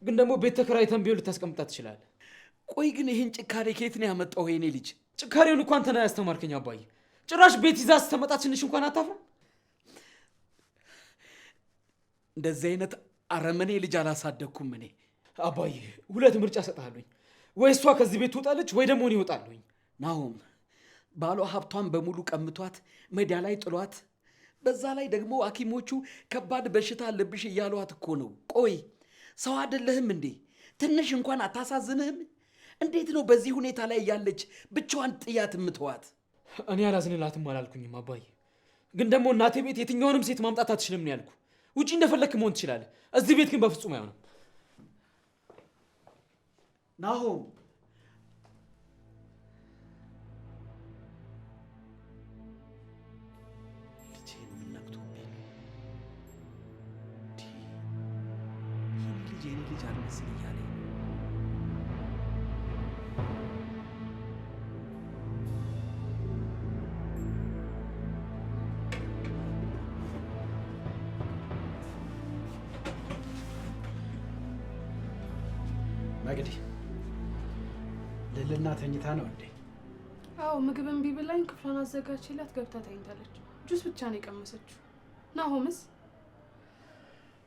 ግን ደግሞ ቤት ተከራይተን ቢሆን ልታስቀምጣት ትችላለህ። ቆይ ግን ይህን ጭካኔ ከየት ነው ያመጣው የኔ ልጅ? ጭካኔውን እኮ አንተ ነህ ያስተማርከኝ አባዬ። ጭራሽ ቤት ይዛ ስትመጣ ትንሽ እንኳን አታፍርም? እንደዚህ አይነት አረመኔ ልጅ አላሳደግኩም እኔ። አባዬ ሁለት ምርጫ እሰጥሃለሁኝ። ወይ እሷ ከዚህ ቤት ትወጣለች፣ ወይ ደግሞ እኔ እወጣለሁኝ። ናሁም፣ ባሏ ሀብቷን በሙሉ ቀምቷት ሜዳ ላይ ጥሏት፣ በዛ ላይ ደግሞ ሐኪሞቹ ከባድ በሽታ አለብሽ እያሏት እኮ ነው። ቆይ ሰው አይደለህም እንዴ? ትንሽ እንኳን አታሳዝንህም? እንዴት ነው በዚህ ሁኔታ ላይ ያለች ብቻዋን ጥያት የምትዋት? እኔ አላዝንላትም አላልኩኝም አባዬ፣ ግን ደግሞ እናቴ ቤት የትኛውንም ሴት ማምጣት አትችልም ነው ያልኩ። ውጪ እንደፈለክ መሆን ትችላለህ፣ እዚህ ቤት ግን በፍጹም አይሆንም። ናሆም፣ ልጄን ምን ነክቶብኝ ነው? የኔ ልጅ የኔ ልጅ አልመስል እያለኝ ነው። መግዲ፣ ልዕልና ተኝታ ነው እንዴ? አዎ፣ ምግብ እምቢ ብላኝ ክፍሏን አዘጋጅቼላት ገብታ ተኝታለች። ጁስ ብቻ ነው የቀመሰችው። ናሆምስ?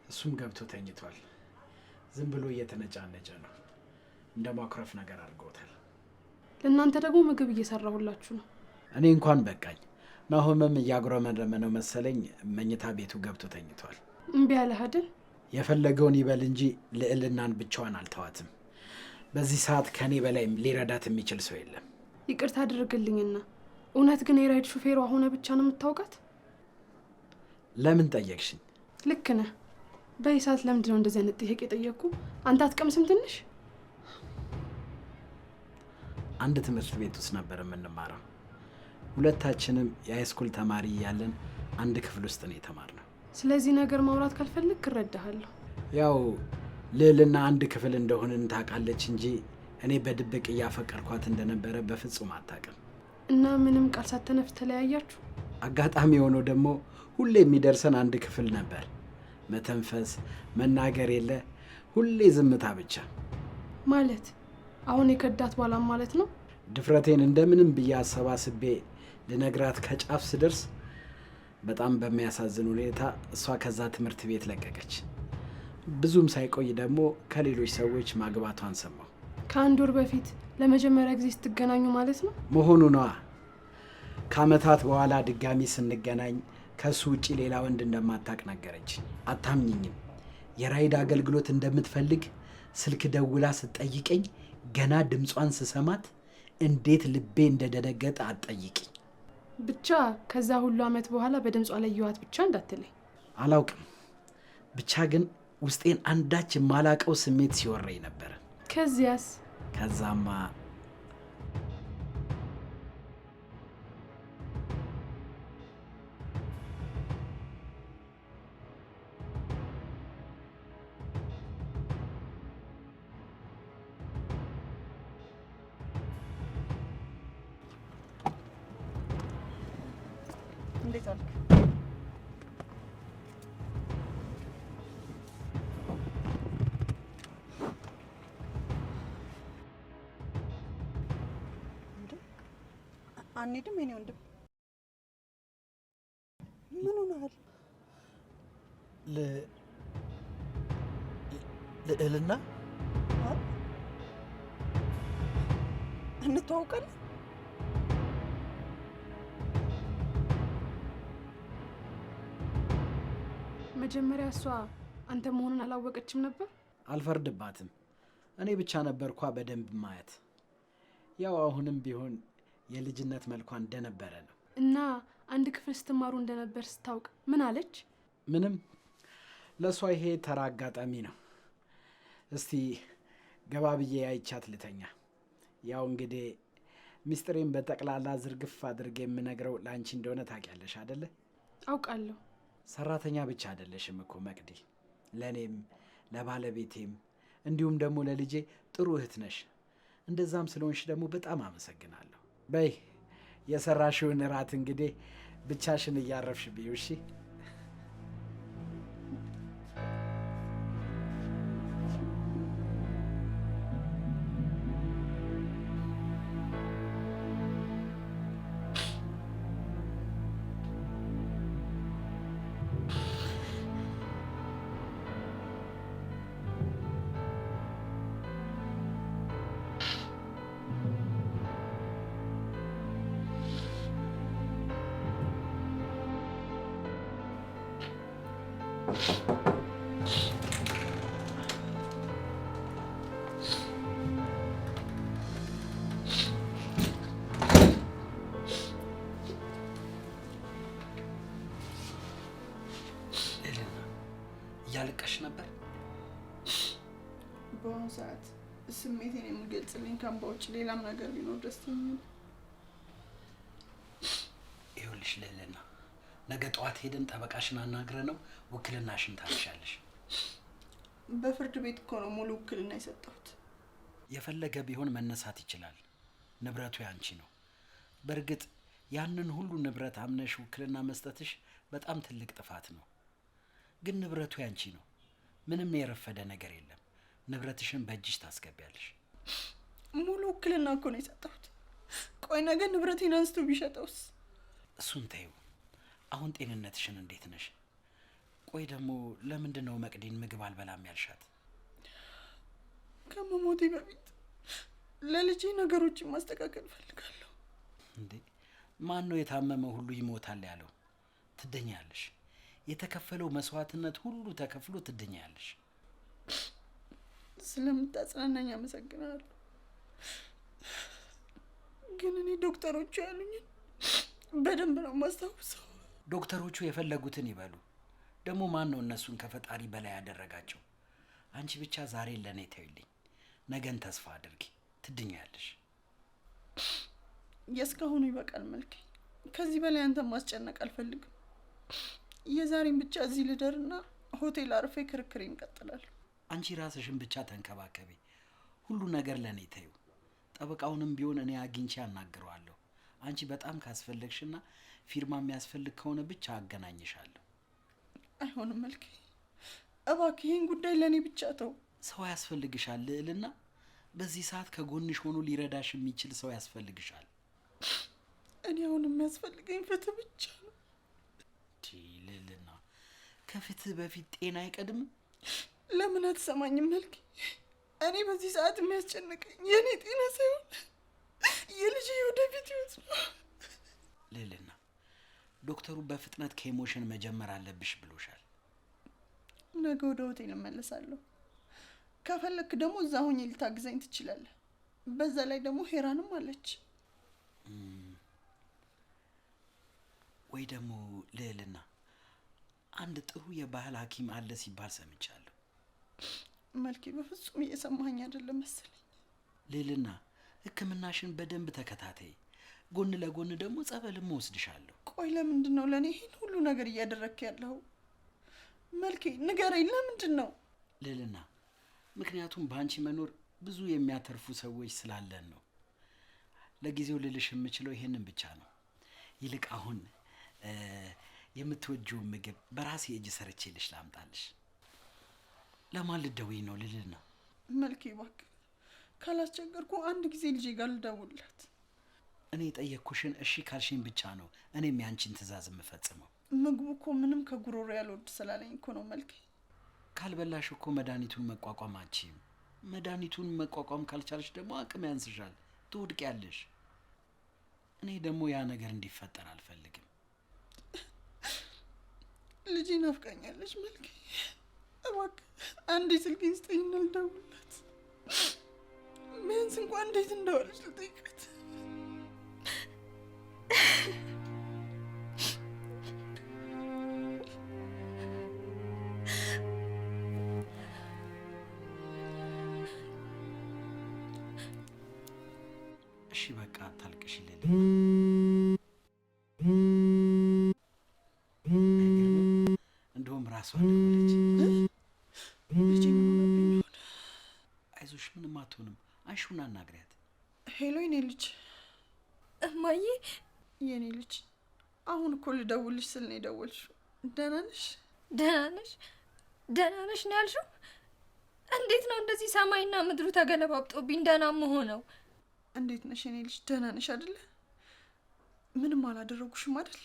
እሱም ገብቶ ተኝቷል። ዝም ብሎ እየተነጫነጨ ነው። እንደ ማኩረፍ ነገር አድርገውታል። ለእናንተ ደግሞ ምግብ እየሰራሁላችሁ ነው። እኔ እንኳን በቃኝ። ናሆምም እያጉረመረመ ነው መሰለኝ መኝታ ቤቱ ገብቶ ተኝቷል። እምቢ አለህ አይደል? የፈለገውን ይበል እንጂ ልዕልናን ብቻዋን አልተዋትም። በዚህ ሰዓት ከኔ በላይ ሊረዳት የሚችል ሰው የለም። ይቅርታ አድርግልኝና እውነት ግን የራይድ ሹፌሯ ሆነ ብቻ ነው የምታውቃት? ለምን ጠየቅሽኝ? ልክ ነህ። በዚህ ሰዓት ለምንድን ነው እንደዚህ አይነት ጥያቄ የጠየቅኩ? አንተ አትቀምስም ትንሽ? አንድ ትምህርት ቤት ውስጥ ነበር የምንማረው። ሁለታችንም የሃይስኩል ተማሪ እያለን አንድ ክፍል ውስጥ ነው የተማርነው። ስለዚህ ነገር ማውራት ካልፈልግ እረዳሃለሁ። ያው ልዕልና አንድ ክፍል እንደሆንን ታውቃለች እንጂ እኔ በድብቅ እያፈቀርኳት እንደነበረ በፍጹም አታውቅም። እና ምንም ቃል ሳተነፍ ተለያያችሁ? አጋጣሚ ሆኖ ደግሞ ሁሌ የሚደርሰን አንድ ክፍል ነበር። መተንፈስ መናገር የለ፣ ሁሌ ዝምታ ብቻ። ማለት አሁን የከዳት ባላም ማለት ነው? ድፍረቴን እንደምንም ብዬ አሰባስቤ ልነግራት ከጫፍ ስደርስ በጣም በሚያሳዝን ሁኔታ እሷ ከዛ ትምህርት ቤት ለቀቀች። ብዙም ሳይቆይ ደግሞ ከሌሎች ሰዎች ማግባቷን ሰማሁ። ከአንድ ወር በፊት ለመጀመሪያ ጊዜ ስትገናኙ ማለት ነው? መሆኑ ነዋ። ከአመታት በኋላ ድጋሚ ስንገናኝ ከሱ ውጪ ሌላ ወንድ እንደማታውቅ ነገረች። አታምኝኝም። የራይድ አገልግሎት እንደምትፈልግ ስልክ ደውላ ስትጠይቀኝ ገና ድምጿን ስሰማት እንዴት ልቤ እንደደነገጠ አትጠይቂኝ። ብቻ ከዛ ሁሉ አመት በኋላ በድምጿ ለየኋት ብቻ እንዳትለኝ። አላውቅም። ብቻ ግን ውስጤን አንዳች የማላውቀው ስሜት ሲወረኝ ነበር። ከዚያስ? ከዛማ እንዴት አልክ? አንሄድም የኔ ወንድም። ምን ሆነሃል? ልዕልና እንተዋውቃለን? መጀመሪያ እሷ አንተ መሆኑን አላወቀችም ነበር? አልፈርድባትም። እኔ ብቻ ነበርኳ በደንብ ማየት። ያው አሁንም ቢሆን የልጅነት መልኳ እንደነበረ ነው። እና አንድ ክፍል ስትማሩ እንደነበር ስታውቅ ምን አለች? ምንም። ለሷ ይሄ ተራ አጋጣሚ ነው። እስቲ ገባ ብዬ አይቻት ልተኛ። ያው እንግዲህ ሚስጥሬን በጠቅላላ ዝርግፍ አድርጌ የምነግረው ለአንቺ እንደሆነ ታውቂያለሽ አይደለ? አውቃለሁ። ሰራተኛ ብቻ አይደለሽም እኮ መቅዲ፣ ለእኔም ለባለቤቴም እንዲሁም ደግሞ ለልጄ ጥሩ እህት ነሽ። እንደዛም ስለሆንሽ ደግሞ በጣም አመሰግናለሁ። በይ የሰራሽውን እራት እንግዲህ ብቻሽን እያረፍሽ ብዩ። እሺ? ልዕልና፣ እያለቀሽ ነበር? በአሁኑ ሰዓት ስሜቴን የሚገልጽልኝ ከእንባ ውጭ ሌላም ነገር ቢኖር ደስተኛ ነኝ። ይኸውልሽ ልዕልና፣ ነገ ጠዋት ሄደን ጠበቃሽን አናግረ ነው ውክልናሽን ታነሻለሽ። በፍርድ ቤት እኮ ነው ሙሉ ውክልና የሰጠሁት። የፈለገ ቢሆን መነሳት ይችላል። ንብረቱ ያንቺ ነው። በእርግጥ ያንን ሁሉ ንብረት አምነሽ ውክልና መስጠትሽ በጣም ትልቅ ጥፋት ነው። ግን ንብረቱ ያንቺ ነው። ምንም የረፈደ ነገር የለም። ንብረትሽን በእጅሽ ታስገቢያለሽ። ሙሉ ውክልና እኮ ነው የሰጠሁት። ቆይ ነገ ንብረቴን አንስቶ ቢሸጠውስ? እሱን ተይው። አሁን ጤንነትሽን እንዴት ነሽ? ቆይ ደግሞ ለምንድን ነው መቅዲን ምግብ አልበላም ያልሻት? ከመሞቴ በፊት ለልጄ ነገሮችን ማስተካከል እፈልጋለሁ። እንዴ ማን ነው የታመመ ሁሉ ይሞታል ያለው? ትድኛለሽ። የተከፈለው መስዋዕትነት ሁሉ ተከፍሎ ትድኛለሽ። ስለምታጽናናኝ አመሰግናለሁ። ግን እኔ ዶክተሮቹ ያሉኝን በደንብ ነው የማስታውሰው። ዶክተሮቹ የፈለጉትን ይበሉ። ደግሞ ማን ነው እነሱን ከፈጣሪ በላይ ያደረጋቸው? አንቺ ብቻ ዛሬን ለእኔ ተይልኝ፣ ነገን ተስፋ አድርጊ፣ ትድኛለሽ። የእስካሁኑ ይበቃል መልኬ። ከዚህ በላይ አንተን ማስጨነቅ አልፈልግም። የዛሬን ብቻ እዚህ ልደርና ሆቴል አርፌ ክርክሬን እቀጥላለሁ። አንቺ ራስሽን ብቻ ተንከባከቢ። ሁሉ ነገር ለእኔ ተይው። ጠበቃውንም ቢሆን እኔ አግኝቼ አናግረዋለሁ። አንቺ በጣም ካስፈለግሽና ፊርማ የሚያስፈልግ ከሆነ ብቻ አገናኝሻለሁ። አይሆንም መልኬ፣ እባክህ ይህን ጉዳይ ለእኔ ብቻ ተው። ሰው ያስፈልግሻል ልዕልና። በዚህ ሰዓት ከጎንሽ ሆኖ ሊረዳሽ የሚችል ሰው ያስፈልግሻል። እኔ አሁን የሚያስፈልገኝ ፍትህ ብቻ ነው። ልዕልና፣ ከፍትህ በፊት ጤና አይቀድምም? ለምን አትሰማኝም መልኬ? እኔ በዚህ ሰዓት የሚያስጨንቀኝ የእኔ ጤና ሳይሆን የልጄ የወደፊት ህይወት ነው። ልዕልና፣ ዶክተሩ በፍጥነት chemo ሽን መጀመር አለብሽ ብሎሻል። ነገ ወደ ሆቴል እመለሳለሁ። ከፈለክ ደግሞ እዛ ሆኜ ልታግዘኝ ትችላለህ። በዛ ላይ ደግሞ ሄራንም አለች። ወይ ደግሞ ልዕልና፣ አንድ ጥሩ የባህል ሐኪም አለ ሲባል ሰምቻለሁ። መልኬ፣ በፍጹም እየሰማኸኝ አይደለም መሰለኝ። ልዕልና፣ ሕክምናሽን በደንብ ተከታተይ። ጎን ለጎን ደግሞ ጸበልም እወስድሻለሁ። ቆይ ለምንድን ነው ለእኔ ይህን ሁሉ ነገር እያደረግክ ያለው? መልኬ ንገረኝ፣ ለምንድን ነው? ልዕልና፣ ምክንያቱም በአንቺ መኖር ብዙ የሚያተርፉ ሰዎች ስላለን ነው። ለጊዜው ልልሽ የምችለው ይሄንን ብቻ ነው። ይልቅ አሁን የምትወጂውን ምግብ በራሴ እጅ ሰርቼልሽ ላምጣልሽ። ለማን ልትደውይ ነው ልዕልና? መልኬ እባክህ ካላስቸገርኩ አንድ ጊዜ ልጄ ጋር ልደውልላት። እኔ የጠየቅኩሽን እሺ ካልሽኝ ብቻ ነው እኔም ያንቺን ትዕዛዝ የምፈጽመው። ምግቡ እኮ ምንም ከጉሮሮ ያልወርድ ስላለኝ እኮ ነው መልኬ። ካልበላሽ እኮ መድኃኒቱን መቋቋም አትችይም። መድኃኒቱን መቋቋም ካልቻልሽ ደግሞ አቅም ያንስሻል፣ ትወድቂያለሽ። እኔ ደግሞ ያ ነገር እንዲፈጠር አልፈልግም። ልጄ ናፍቃኛለች መልኬ። እባክህ አንዴ ስልኬን ስጠኝና ልደውልላት። ቢያንስ እንኳን እንዴት እንደዋለች ልጠይቃት። እሺ በቃ አታልቅሽ ልዕልና። አይገርምም? እንደውም ራሷ ደወለች። ልጄ ምን አይዞሽ፣ ምንም አትሆንም። አንሺውና አናግሪያት። Hello የኔ ልጅ። እማዬ። የኔ ልጅ፣ አሁን እኮ ልደውልሽ ስል ነው የደወልሽው። ደህና ነሽ? ደህና ነሽ? ደህና ነሽ ነው ያልሽው? እንዴት ነው እንደዚህ ሰማይና ምድሩ ተገለባብጦብኝ ደህና መሆነው? እንዴት ነሽ የኔ ልጅ? ደህና ነሽ አይደለ? ምንም አላደረጉሽም አይደል?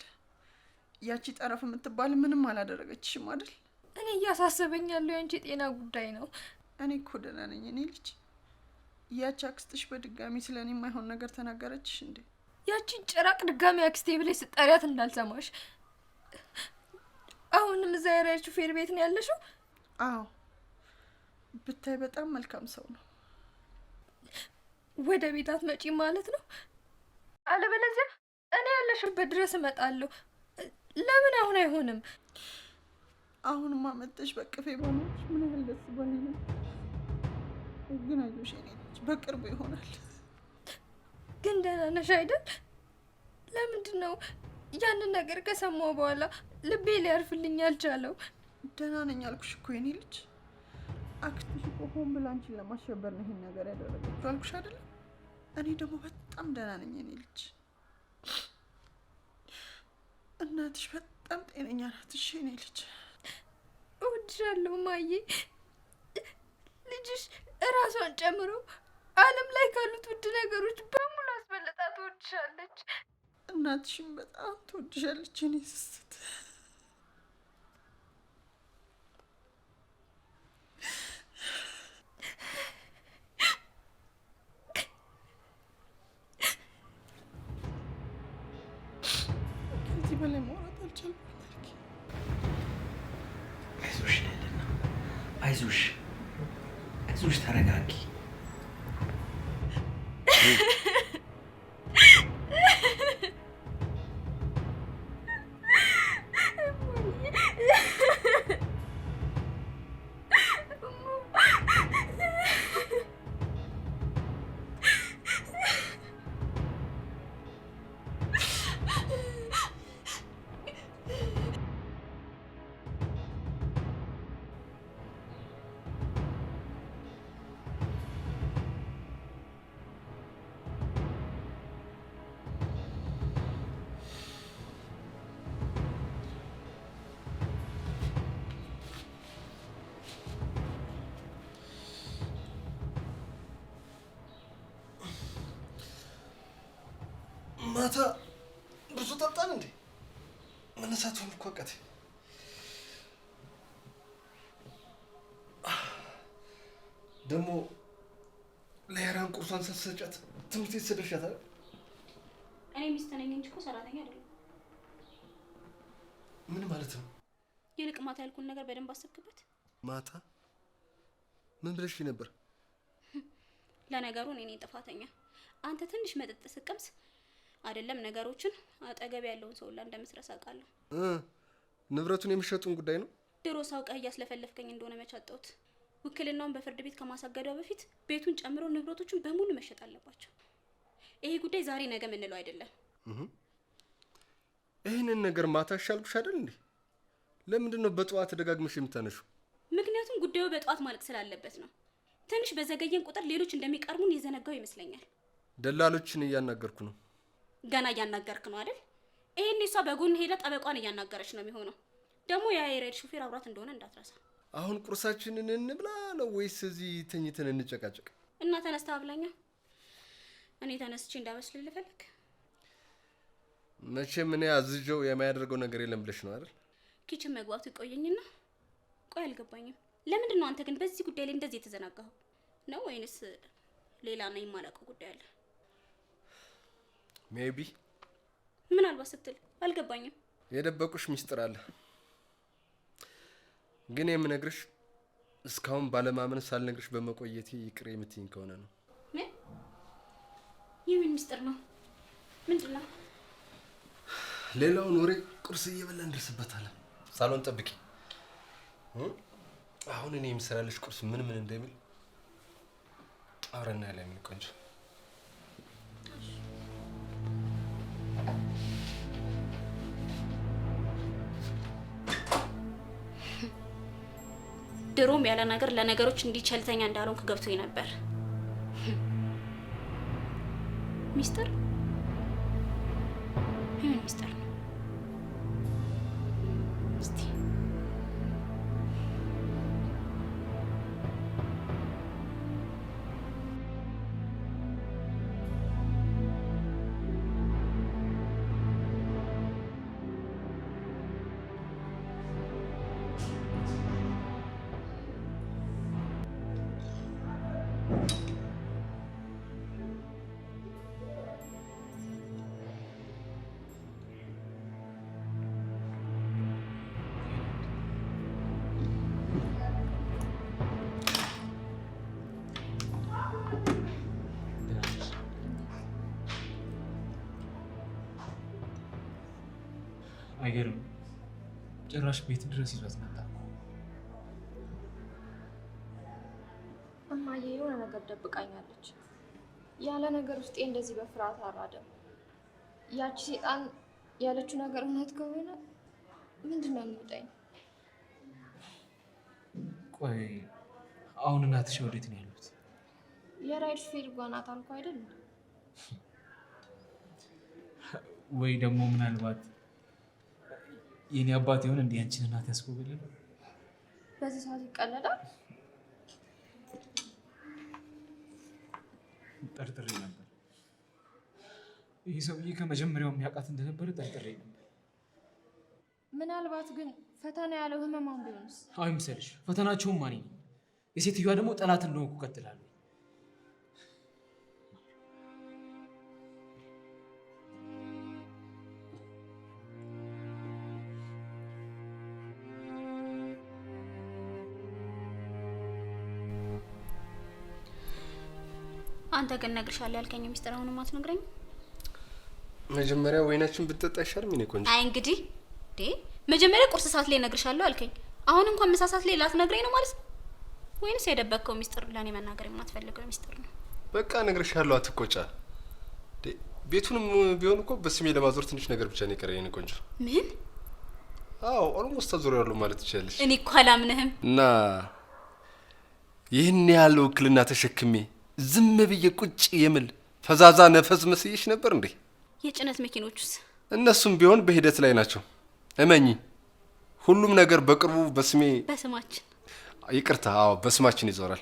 ያቺ ጠረፍ የምትባል ምንም አላደረገችሽም አይደል? እኔ እያሳሰበኝ ያለው የአንቺ የጤና ጉዳይ ነው። እኔ እኮ ደህና ነኝ የኔ ልጅ። ያቺ አክስትሽ በድጋሚ ስለ እኔ የማይሆን ነገር ተናገረችሽ እንዴ? ያቺን ጭራቅ ድጋሚ አክስቴ ብለሽ ስጠሪያት እንዳልሰማሽ። አሁንም እዛ የራይድ ሹፌር ቤት ነው ያለሽው? አዎ፣ ብታይ በጣም መልካም ሰው ነው። ወደ ቤት አትመጪም ማለት ነው? አለበለዚያ እኔ ያለሽበት ድረስ እመጣለሁ። ለምን አሁን አይሆንም? አሁንማ መጥተሽ በቅፌ በሆነች ምን ያህል ደስ ባለኝ ነበር። ግን አይዞሽ የኔ ልጅ፣ በቅርቡ ይሆናል። ግን ደህና ነሽ አይደል? ለምንድን ነው ያንን ነገር ከሰማሁ በኋላ ልቤ ሊያርፍልኝ አልቻለው? ደህና ነኝ አልኩሽ እኮ የኔ ልጅ። አክስትሽ እኮ ሆን ብላ አንቺን ለማሸበር ነው ይሄን ነገር ያደረገችው አልኩሽ አይደለም? እኔ ደግሞ በጣም ደህና ነኝ የኔ ልጅ። እናትሽ በጣም ጤነኛ ናት። እሺ የኔ ልጅ። እወድሻለሁ ማዬ። ልጅሽ እራሷን ጨምሮ ዓለም ላይ ካሉት ውድ ነገሮች በሙሉ አስበልጣ ትወድሻለች። እናትሽም በጣም ትወድሻለች የኔ ስስት። ከዚህ በላይ ማውራት አልቻልኩም። አይዞሽ ልዕልና፣ አይዞሽ፣ አይዞሽ፣ ተረጋጊ። ማታ ብዙ ጠጣን እንዴ? መነሳቱን እኮ አቃተኝ። ደግሞ ለሄራን ቁርሷን ሳትሰጫት ትምህርት ቤት ሰደብሻት አይደል? እኔ ሚስት ነኝ እንጂ እኮ ሰራተኛ አይደለም። ምን ማለት ነው? ይልቅ ማታ ያልኩን ነገር በደንብ አሰብክበት? ማታ ምን ብለሽ ነበር? ለነገሩ እኔ ነኝ ጥፋተኛ። አንተ ትንሽ መጠጥ ስቀምስ አይደለም ነገሮችን አጠገብ ያለውን ሰው ሁላ እንደምትረሳ አውቃለሁ። ንብረቱን የመሸጡን ጉዳይ ነው። ድሮ ሳውቀህ እያስለፈለፍከኝ እንደሆነ መች አጣሁት። ውክልናውን በፍርድ ቤት ከማሳገዷ በፊት ቤቱን ጨምሮ ንብረቶቹን በሙሉ መሸጥ አለባቸው። ይሄ ጉዳይ ዛሬ ነገ የምንለው አይደለም። ይህንን ነገር ማታ ሻልኩሽ አይደል እንዴ? ለምንድን ነው በጠዋት ደጋግመሽ የምታነሺው? ምክንያቱም ጉዳዩ በጠዋት ማለቅ ስላለበት ነው። ትንሽ በዘገየን ቁጥር ሌሎች እንደሚቀርሙን የዘነጋው ይመስለኛል። ደላሎችን እያናገርኩ ነው። ገና እያናገርክ ነው አይደል? ይሄን እሷ በጎን ሄዳ ጠበቋን እያናገረች ነው የሚሆነው። ደግሞ ያ የራይድ ሹፌር አብሯት እንደሆነ እንዳትረሳ። አሁን ቁርሳችንን እንብላ ነው ወይስ እዚህ ተኝተን እንጨቃጨቅ? እና ተነስታ አብላኛ። እኔ ተነስቼ እንዳበስል ልፈልግ። መቼም እኔ አዝዤው የማያደርገው ነገር የለም ብለሽ ነው አይደል? Kitchen መግባቱ ይቆየኝና፣ ቆይ አልገባኝም። ለምንድን ነው አንተ ግን በዚህ ጉዳይ ላይ እንደዚህ የተዘናጋኸው? ነው ወይንስ ሌላ ነው የማላውቀው ጉዳይ አለ? Maybe ምናልባት ስትል አልገባኝም። የደበቁሽ ሚስጥር አለ። ግን የምነግርሽ እስካሁን ባለማመን ሳልነግርሽ በመቆየቴ ይቅር የምትይኝ ከሆነ ነው። ምን? የምን ሚስጥር ነው? ምንድን ነው? ሌላውን ወሬ ቁርስ እየበላን እንደርስበታለን። ሳሎን ጠብቂ። አሁን እኔ የምሰራልሽ ቁርስ ምን ምን እንደሚል አብረን እናያለን። የኔ ቆንጆ። ድሮም ያለ ነገር ለነገሮች እንዲህ ቸልተኛ እንዳልሆንክ ገብቶኝ ነበር። ሚስጥር? ምን ሚስጥር ነው? እስቲ አይገርም። ጭራሽ ቤት ድረስ ይዟት መጣ። እማዬ የሆነ ነገር ደብቃኛለች። ያለ ነገር ውስጤ እንደዚህ በፍርሃት አራደም። ያቺ ሴጣን ያለችው ነገር እውነት ከሆነ ምንድን ነው የሚውጠኝ? ቆይ አሁን እናትሽ ወዴት ነው ያሉት? የራይድ ሹፌር ጋር ናት አልኩህ አይደል? ወይ ደግሞ ምናልባት የኔ አባት ይሆን እንዴ አንቺን እናት ያስጎበለለ? በዚህ ሰዓት ይቀለዳል? ጠርጥሬ ነበር። ይህ ሰውዬ ከመጀመሪያው የሚያውቃት እንደነበረ ጠርጥሬ ነበር። ምናልባት ግን ፈተና ያለው ህመማን ቢሆንስ? አይምሰልሽ፣ ፈተናቸውም ማን ነኝ። የሴትዮዋ ደግሞ ጠላት እንደሆንኩ እቀጥላለሁ። አንተ ግን እነግርሻለሁ ያልከኝ ሚስጥር አሁንም አትነግረኝም? መጀመሪያ ወይናችን ብትጠጣ አይሻልም? የእኔ ቆንጆ። አይ እንግዲህ እንዴ መጀመሪያ ቁርስ ሰዓት ላይ እነግርሻለሁ አልከኝ። አሁን እንኳን ምሳ ሰዓት ላይ ላትነግረኝ ነው ማለት ነው? ወይንስ የደበቅከው ሚስጥር ለእኔ መናገር የማትፈልገው ሚስጥር ነው? በቃ እነግርሻለሁ፣ አትቆጫ። ቤቱንም ቢሆን እኮ በስሜ ለማዞር ትንሽ ነገር ብቻ ነው የቀረኝ የእኔ ቆንጆ። ምን? አዎ almost አዞሬዋለሁ ማለት ትችያለሽ። እኔ እኮ አላምንህም። እና ይህን ያህል ውክልና ተሸክሜ ዝም ብዬ ቁጭ የምል ፈዛዛ ነፈስ መስዬሽ ነበር እንዴ? የጭነት መኪኖቹስ? እነሱም ቢሆን በሂደት ላይ ናቸው። እመኚ፣ ሁሉም ነገር በቅርቡ በስሜ በስማችን፣ ይቅርታ፣ አዎ በስማችን ይዞራል።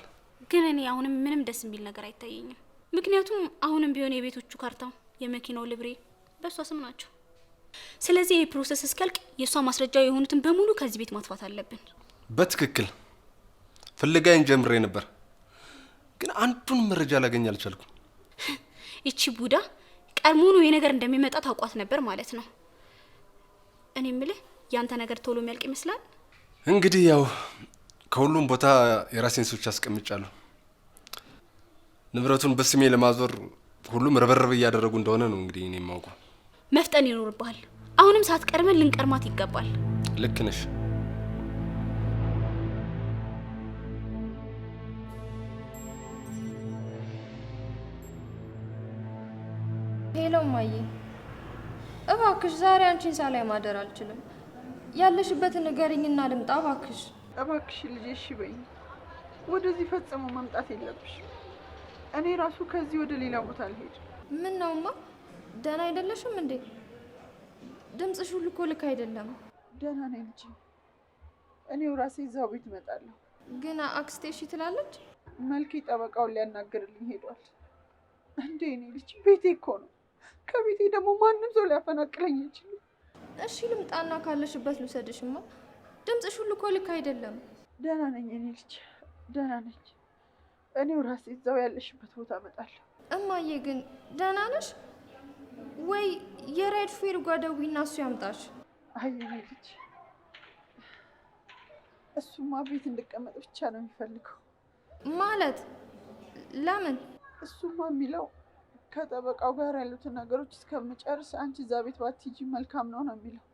ግን እኔ አሁንም ምንም ደስ የሚል ነገር አይታየኝም። ምክንያቱም አሁንም ቢሆን የቤቶቹ ካርታ፣ የመኪናው ሊብሬ በእሷ ስም ናቸው። ስለዚህ ይህ process እስኪያልቅ የእሷ ማስረጃ የሆኑትን በሙሉ ከዚህ ቤት ማጥፋት አለብን። በትክክል ፍለጋዬን ጀምሬ ነበር፣ ግን አንዱን መረጃ ላገኝ አልቻልኩም። ይቺ ቡዳ ቀድሞውኑ ይሄ ነገር እንደሚመጣ ታውቋት ነበር ማለት ነው። እኔ የምልህ ያንተ ነገር ቶሎ የሚያልቅ ይመስላል? እንግዲህ ያው ከሁሉም ቦታ የራሴን ሰዎች አስቀምጫለሁ። ንብረቱን በስሜ ለማዞር ሁሉም ርብርብ እያደረጉ እንደሆነ ነው እንግዲህ እኔ የማውቀው። መፍጠን ይኖርብሃል። አሁንም ሳትቀድመን ልንቀርማት ይገባል። ልክ ነሽ። Hello እማዬ፣ እባክሽ ዛሬ አንቺን ሳላይ ማደር አልችልም። ያለሽበትን ንገሪኝና ልምጣ እባክሽ። እባክሽ ልጄ እሺ በይኝ። ወደዚህ ፈጽሞ መምጣት የለብሽም። እኔ ራሱ ከዚህ ወደ ሌላ ቦታ አልሄድም። ምን ነውማ? ደህና አይደለሽም እንዴ? ድምፅሽ ሁሉ እኮ ልክ አይደለም። ደህና ነኝ ልጄ። እኔው ራሴ እዛው ቤት እመጣለሁ። ግን አክስቴ እሺ ትላለች? መልኬ ጠበቃውን ሊያናግርልኝ ሄዷል። እንዴ እኔ ልጅ ቤቴ እኮ ነው። ከቤቴ ደግሞ ማንም ሰው ሊያፈናቅለኝ አይችልም። እሺ ልምጣና ካለሽበት ልውሰድሽማ። ድምፅሽ ሁሉ እኮ ልክ አይደለም። ደህና ነኝ እኔ ልጅ ደህና ነኝ። እኔው ራሴ እዛው ያለሽበት ቦታ እመጣለሁ። እማዬ ግን ደህና ነሽ ወይ? የራይድ ሹፌሩ ጋር ደውይና እሱ ያምጣሽ። አይ የኔ ልጅ እሱማ ቤት እንድቀመጥ ብቻ ነው የሚፈልገው። ማለት ለምን? እሱማ የሚለው ከጠበቃው ጋር ያሉትን ነገሮች እስከምጨርስ አንቺ እዛ ቤት ባትሄጂ መልካም ነው ነው የሚለው።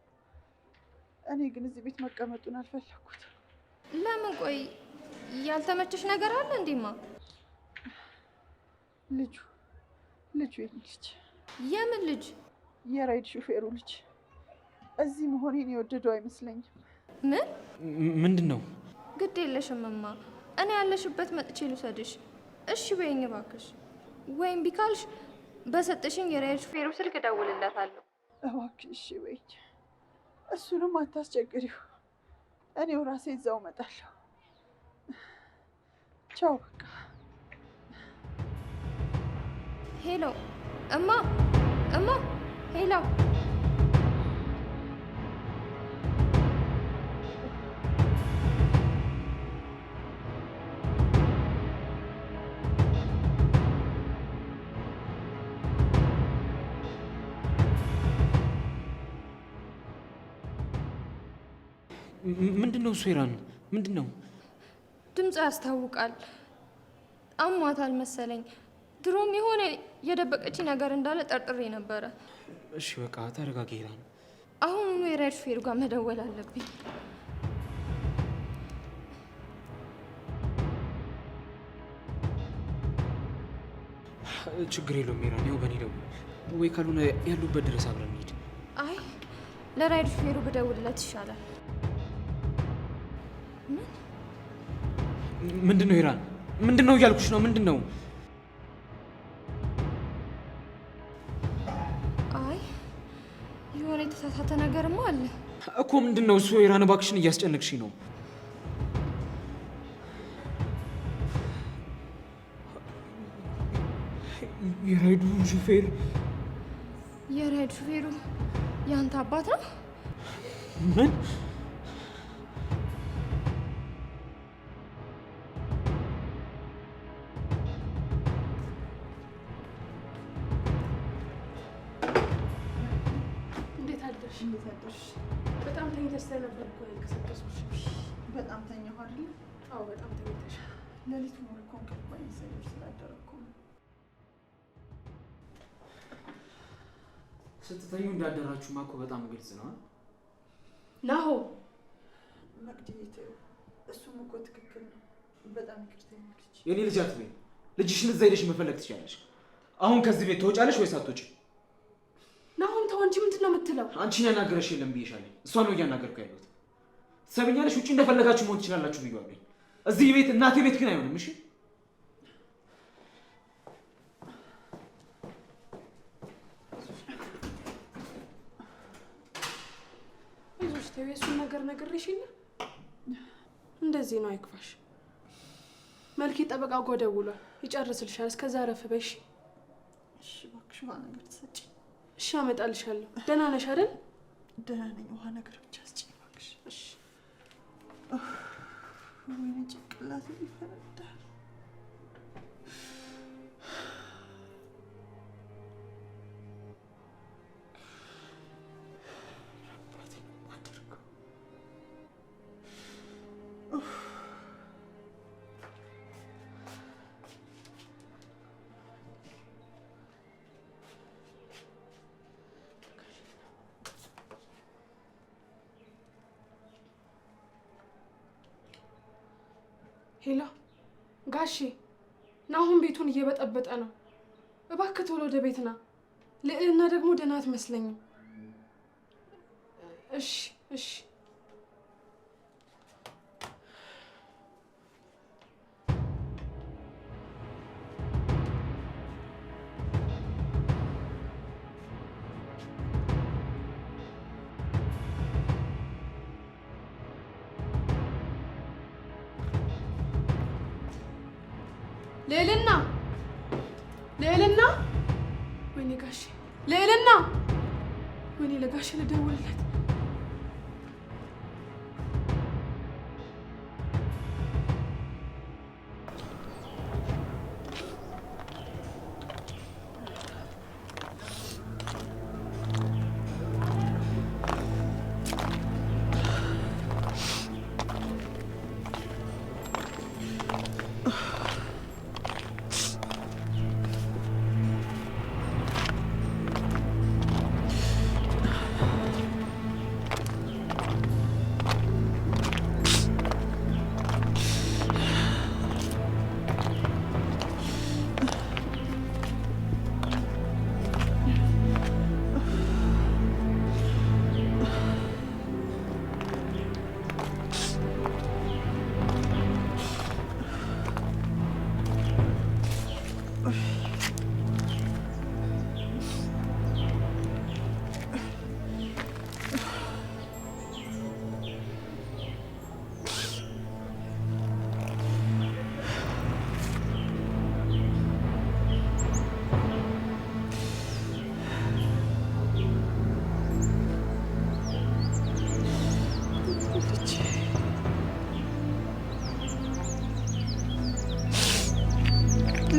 እኔ ግን እዚህ ቤት መቀመጡን አልፈለኩትም። ለምን? ቆይ ያልተመቸሽ ነገር አለ እንዴማ? ልጁ ልጁ የኔ ልጅ። የምን ልጅ? የራይድ ሹፌሩ ልጅ እዚህ መሆኔን የወደደው አይመስለኝም። ምን? ምንድን ነው? ግድ የለሽም እማ፣ እኔ ያለሽበት መጥቼ ልውሰድሽ። እሺ በይኝ እባክሽ። ወይም ቢካልሽ በሰጠሽኝ የራይድ ሹፌሩ ስልክ እደውልለታለሁ። እባክሽ እሺ በይኝ። እሱንም አታስቸግሪው። እኔው ራሴ እዛው እመጣለሁ። ቻው በቃ። Hello እማ፣ እማ፣ hello። ምንድን ነው እሱ? ሄራን ምንድን ነው? ድምጿ ያስታውቃል። አሟታል መሰለኝ። ድሮም የሆነ የደበቀች ነገር እንዳለ ጠርጥሬ ነበረ። እሺ በቃ ተረጋጊ ሄራን። አሁኑኑ የራይድ ሹፌሩ ጋር መደወል አለብኝ። ችግር የለውም ሄራን፣ ያው በእኔ ደውል ወይ ካልሆነ ያሉበት ድረስ አብረን እንሂድ። አይ ለራይድ ሹፌሩ ብደውልለት ይሻላል። ምንድን ነው ሄራን? ምንድን ነው እያልኩሽ ነው? ምንድን ነው? አይ የሆነ የተሳሳተ ነገርማ አለ እኮ። ምንድን ነው እሱ? ሄራን እባክሽን እያስጨነቅሽኝ ነው። የራይዱ ሹፌር የራይድ ሹፌሩ የአንተ አባት ነው? ምን? እንዴት አደርሽ? እንዴት አደርሽ? በጣም ተኝተሽ ስለነበር እኮ ነው የቀሰቀስኩሽ። በጣም ተኛሁ አይደል? አዎ በጣም ተኝተሽ። ሌሊቱን ሙሉ እኮ እንቅልፍ ባይሰኞች ስላደረ እኮ ነው። ስትተኙ እንዳደራችሁማ እኮ በጣም ግልጽ ነው። ናሆ መቅድዬ ተይው፣ እሱም እኮ ትክክል ነው። በጣም ይቅርታ የኔ ልጅ። የኔ ልጅ አትበይኝ። ልጅሽን እዛ ሄደሽ መፈለግ ትችያለሽ። አሁን ከዚህ ቤት ትወጫለሽ ወይስ አትወጪም? ናሆም ተው እንጂ ምንድን ነው የምትለው? አንቺን ያናገረሽ የለም ብዬሻለሁ። እሷ ነው እያናገርኩ ያለሁት። ትሰሚኛለሽ? ውጪ እንደፈለጋችሁ መሆን ትችላላችሁ ብዬዋለሁ። እዚህ ቤት እናቴ ቤት ግን አይሆንም። እሺ አይዞሽ ተይው፣ የእሱን ነገር ነግሬሽ የለ እንደዚህ ነው። አይክፋሽ። መልኬ ጠበቃው ጋር ደውሏል፣ ይጨርስልሻል። እስከዛ አረፍ በይ እሺ? እሺ እባክሽ ውሃ ነገር ትሰጪኝ። እሺ አመጣልሻለሁ። ደህና ነሽ አይደል? ደህና ነኝ። ውሃ ነገር ብቻ ስጪኝ እባክሽ። እሺ። ወይኔ ጭንቅላቴ ይፈነዳል። Hello ጋሼ፣ ናሁን ቤቱን እየበጠበጠ ነው። እባክህ ቶሎ ወደ ቤት ና። ልዕልና ደግሞ ደህና አትመስለኝም። እሺ እሺ። ልዕልና ልዕልና፣ ወይኔ ጋሼ፣ ልዕልና፣ ወይኔ ለጋሼ ልደውልለት።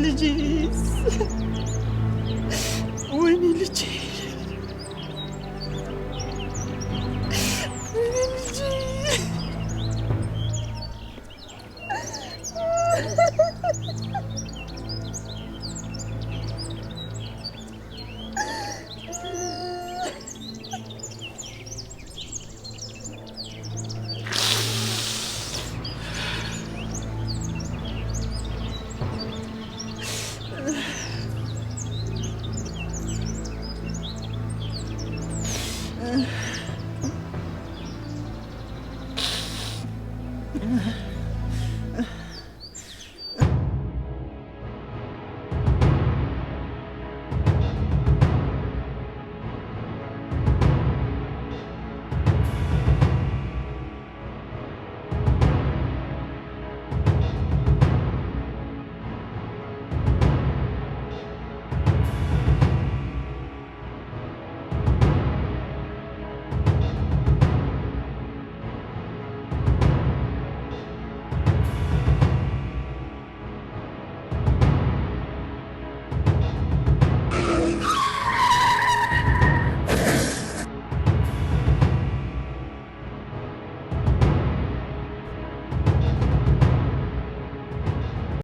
ልጄስ፣ ወይኔ ልጄ።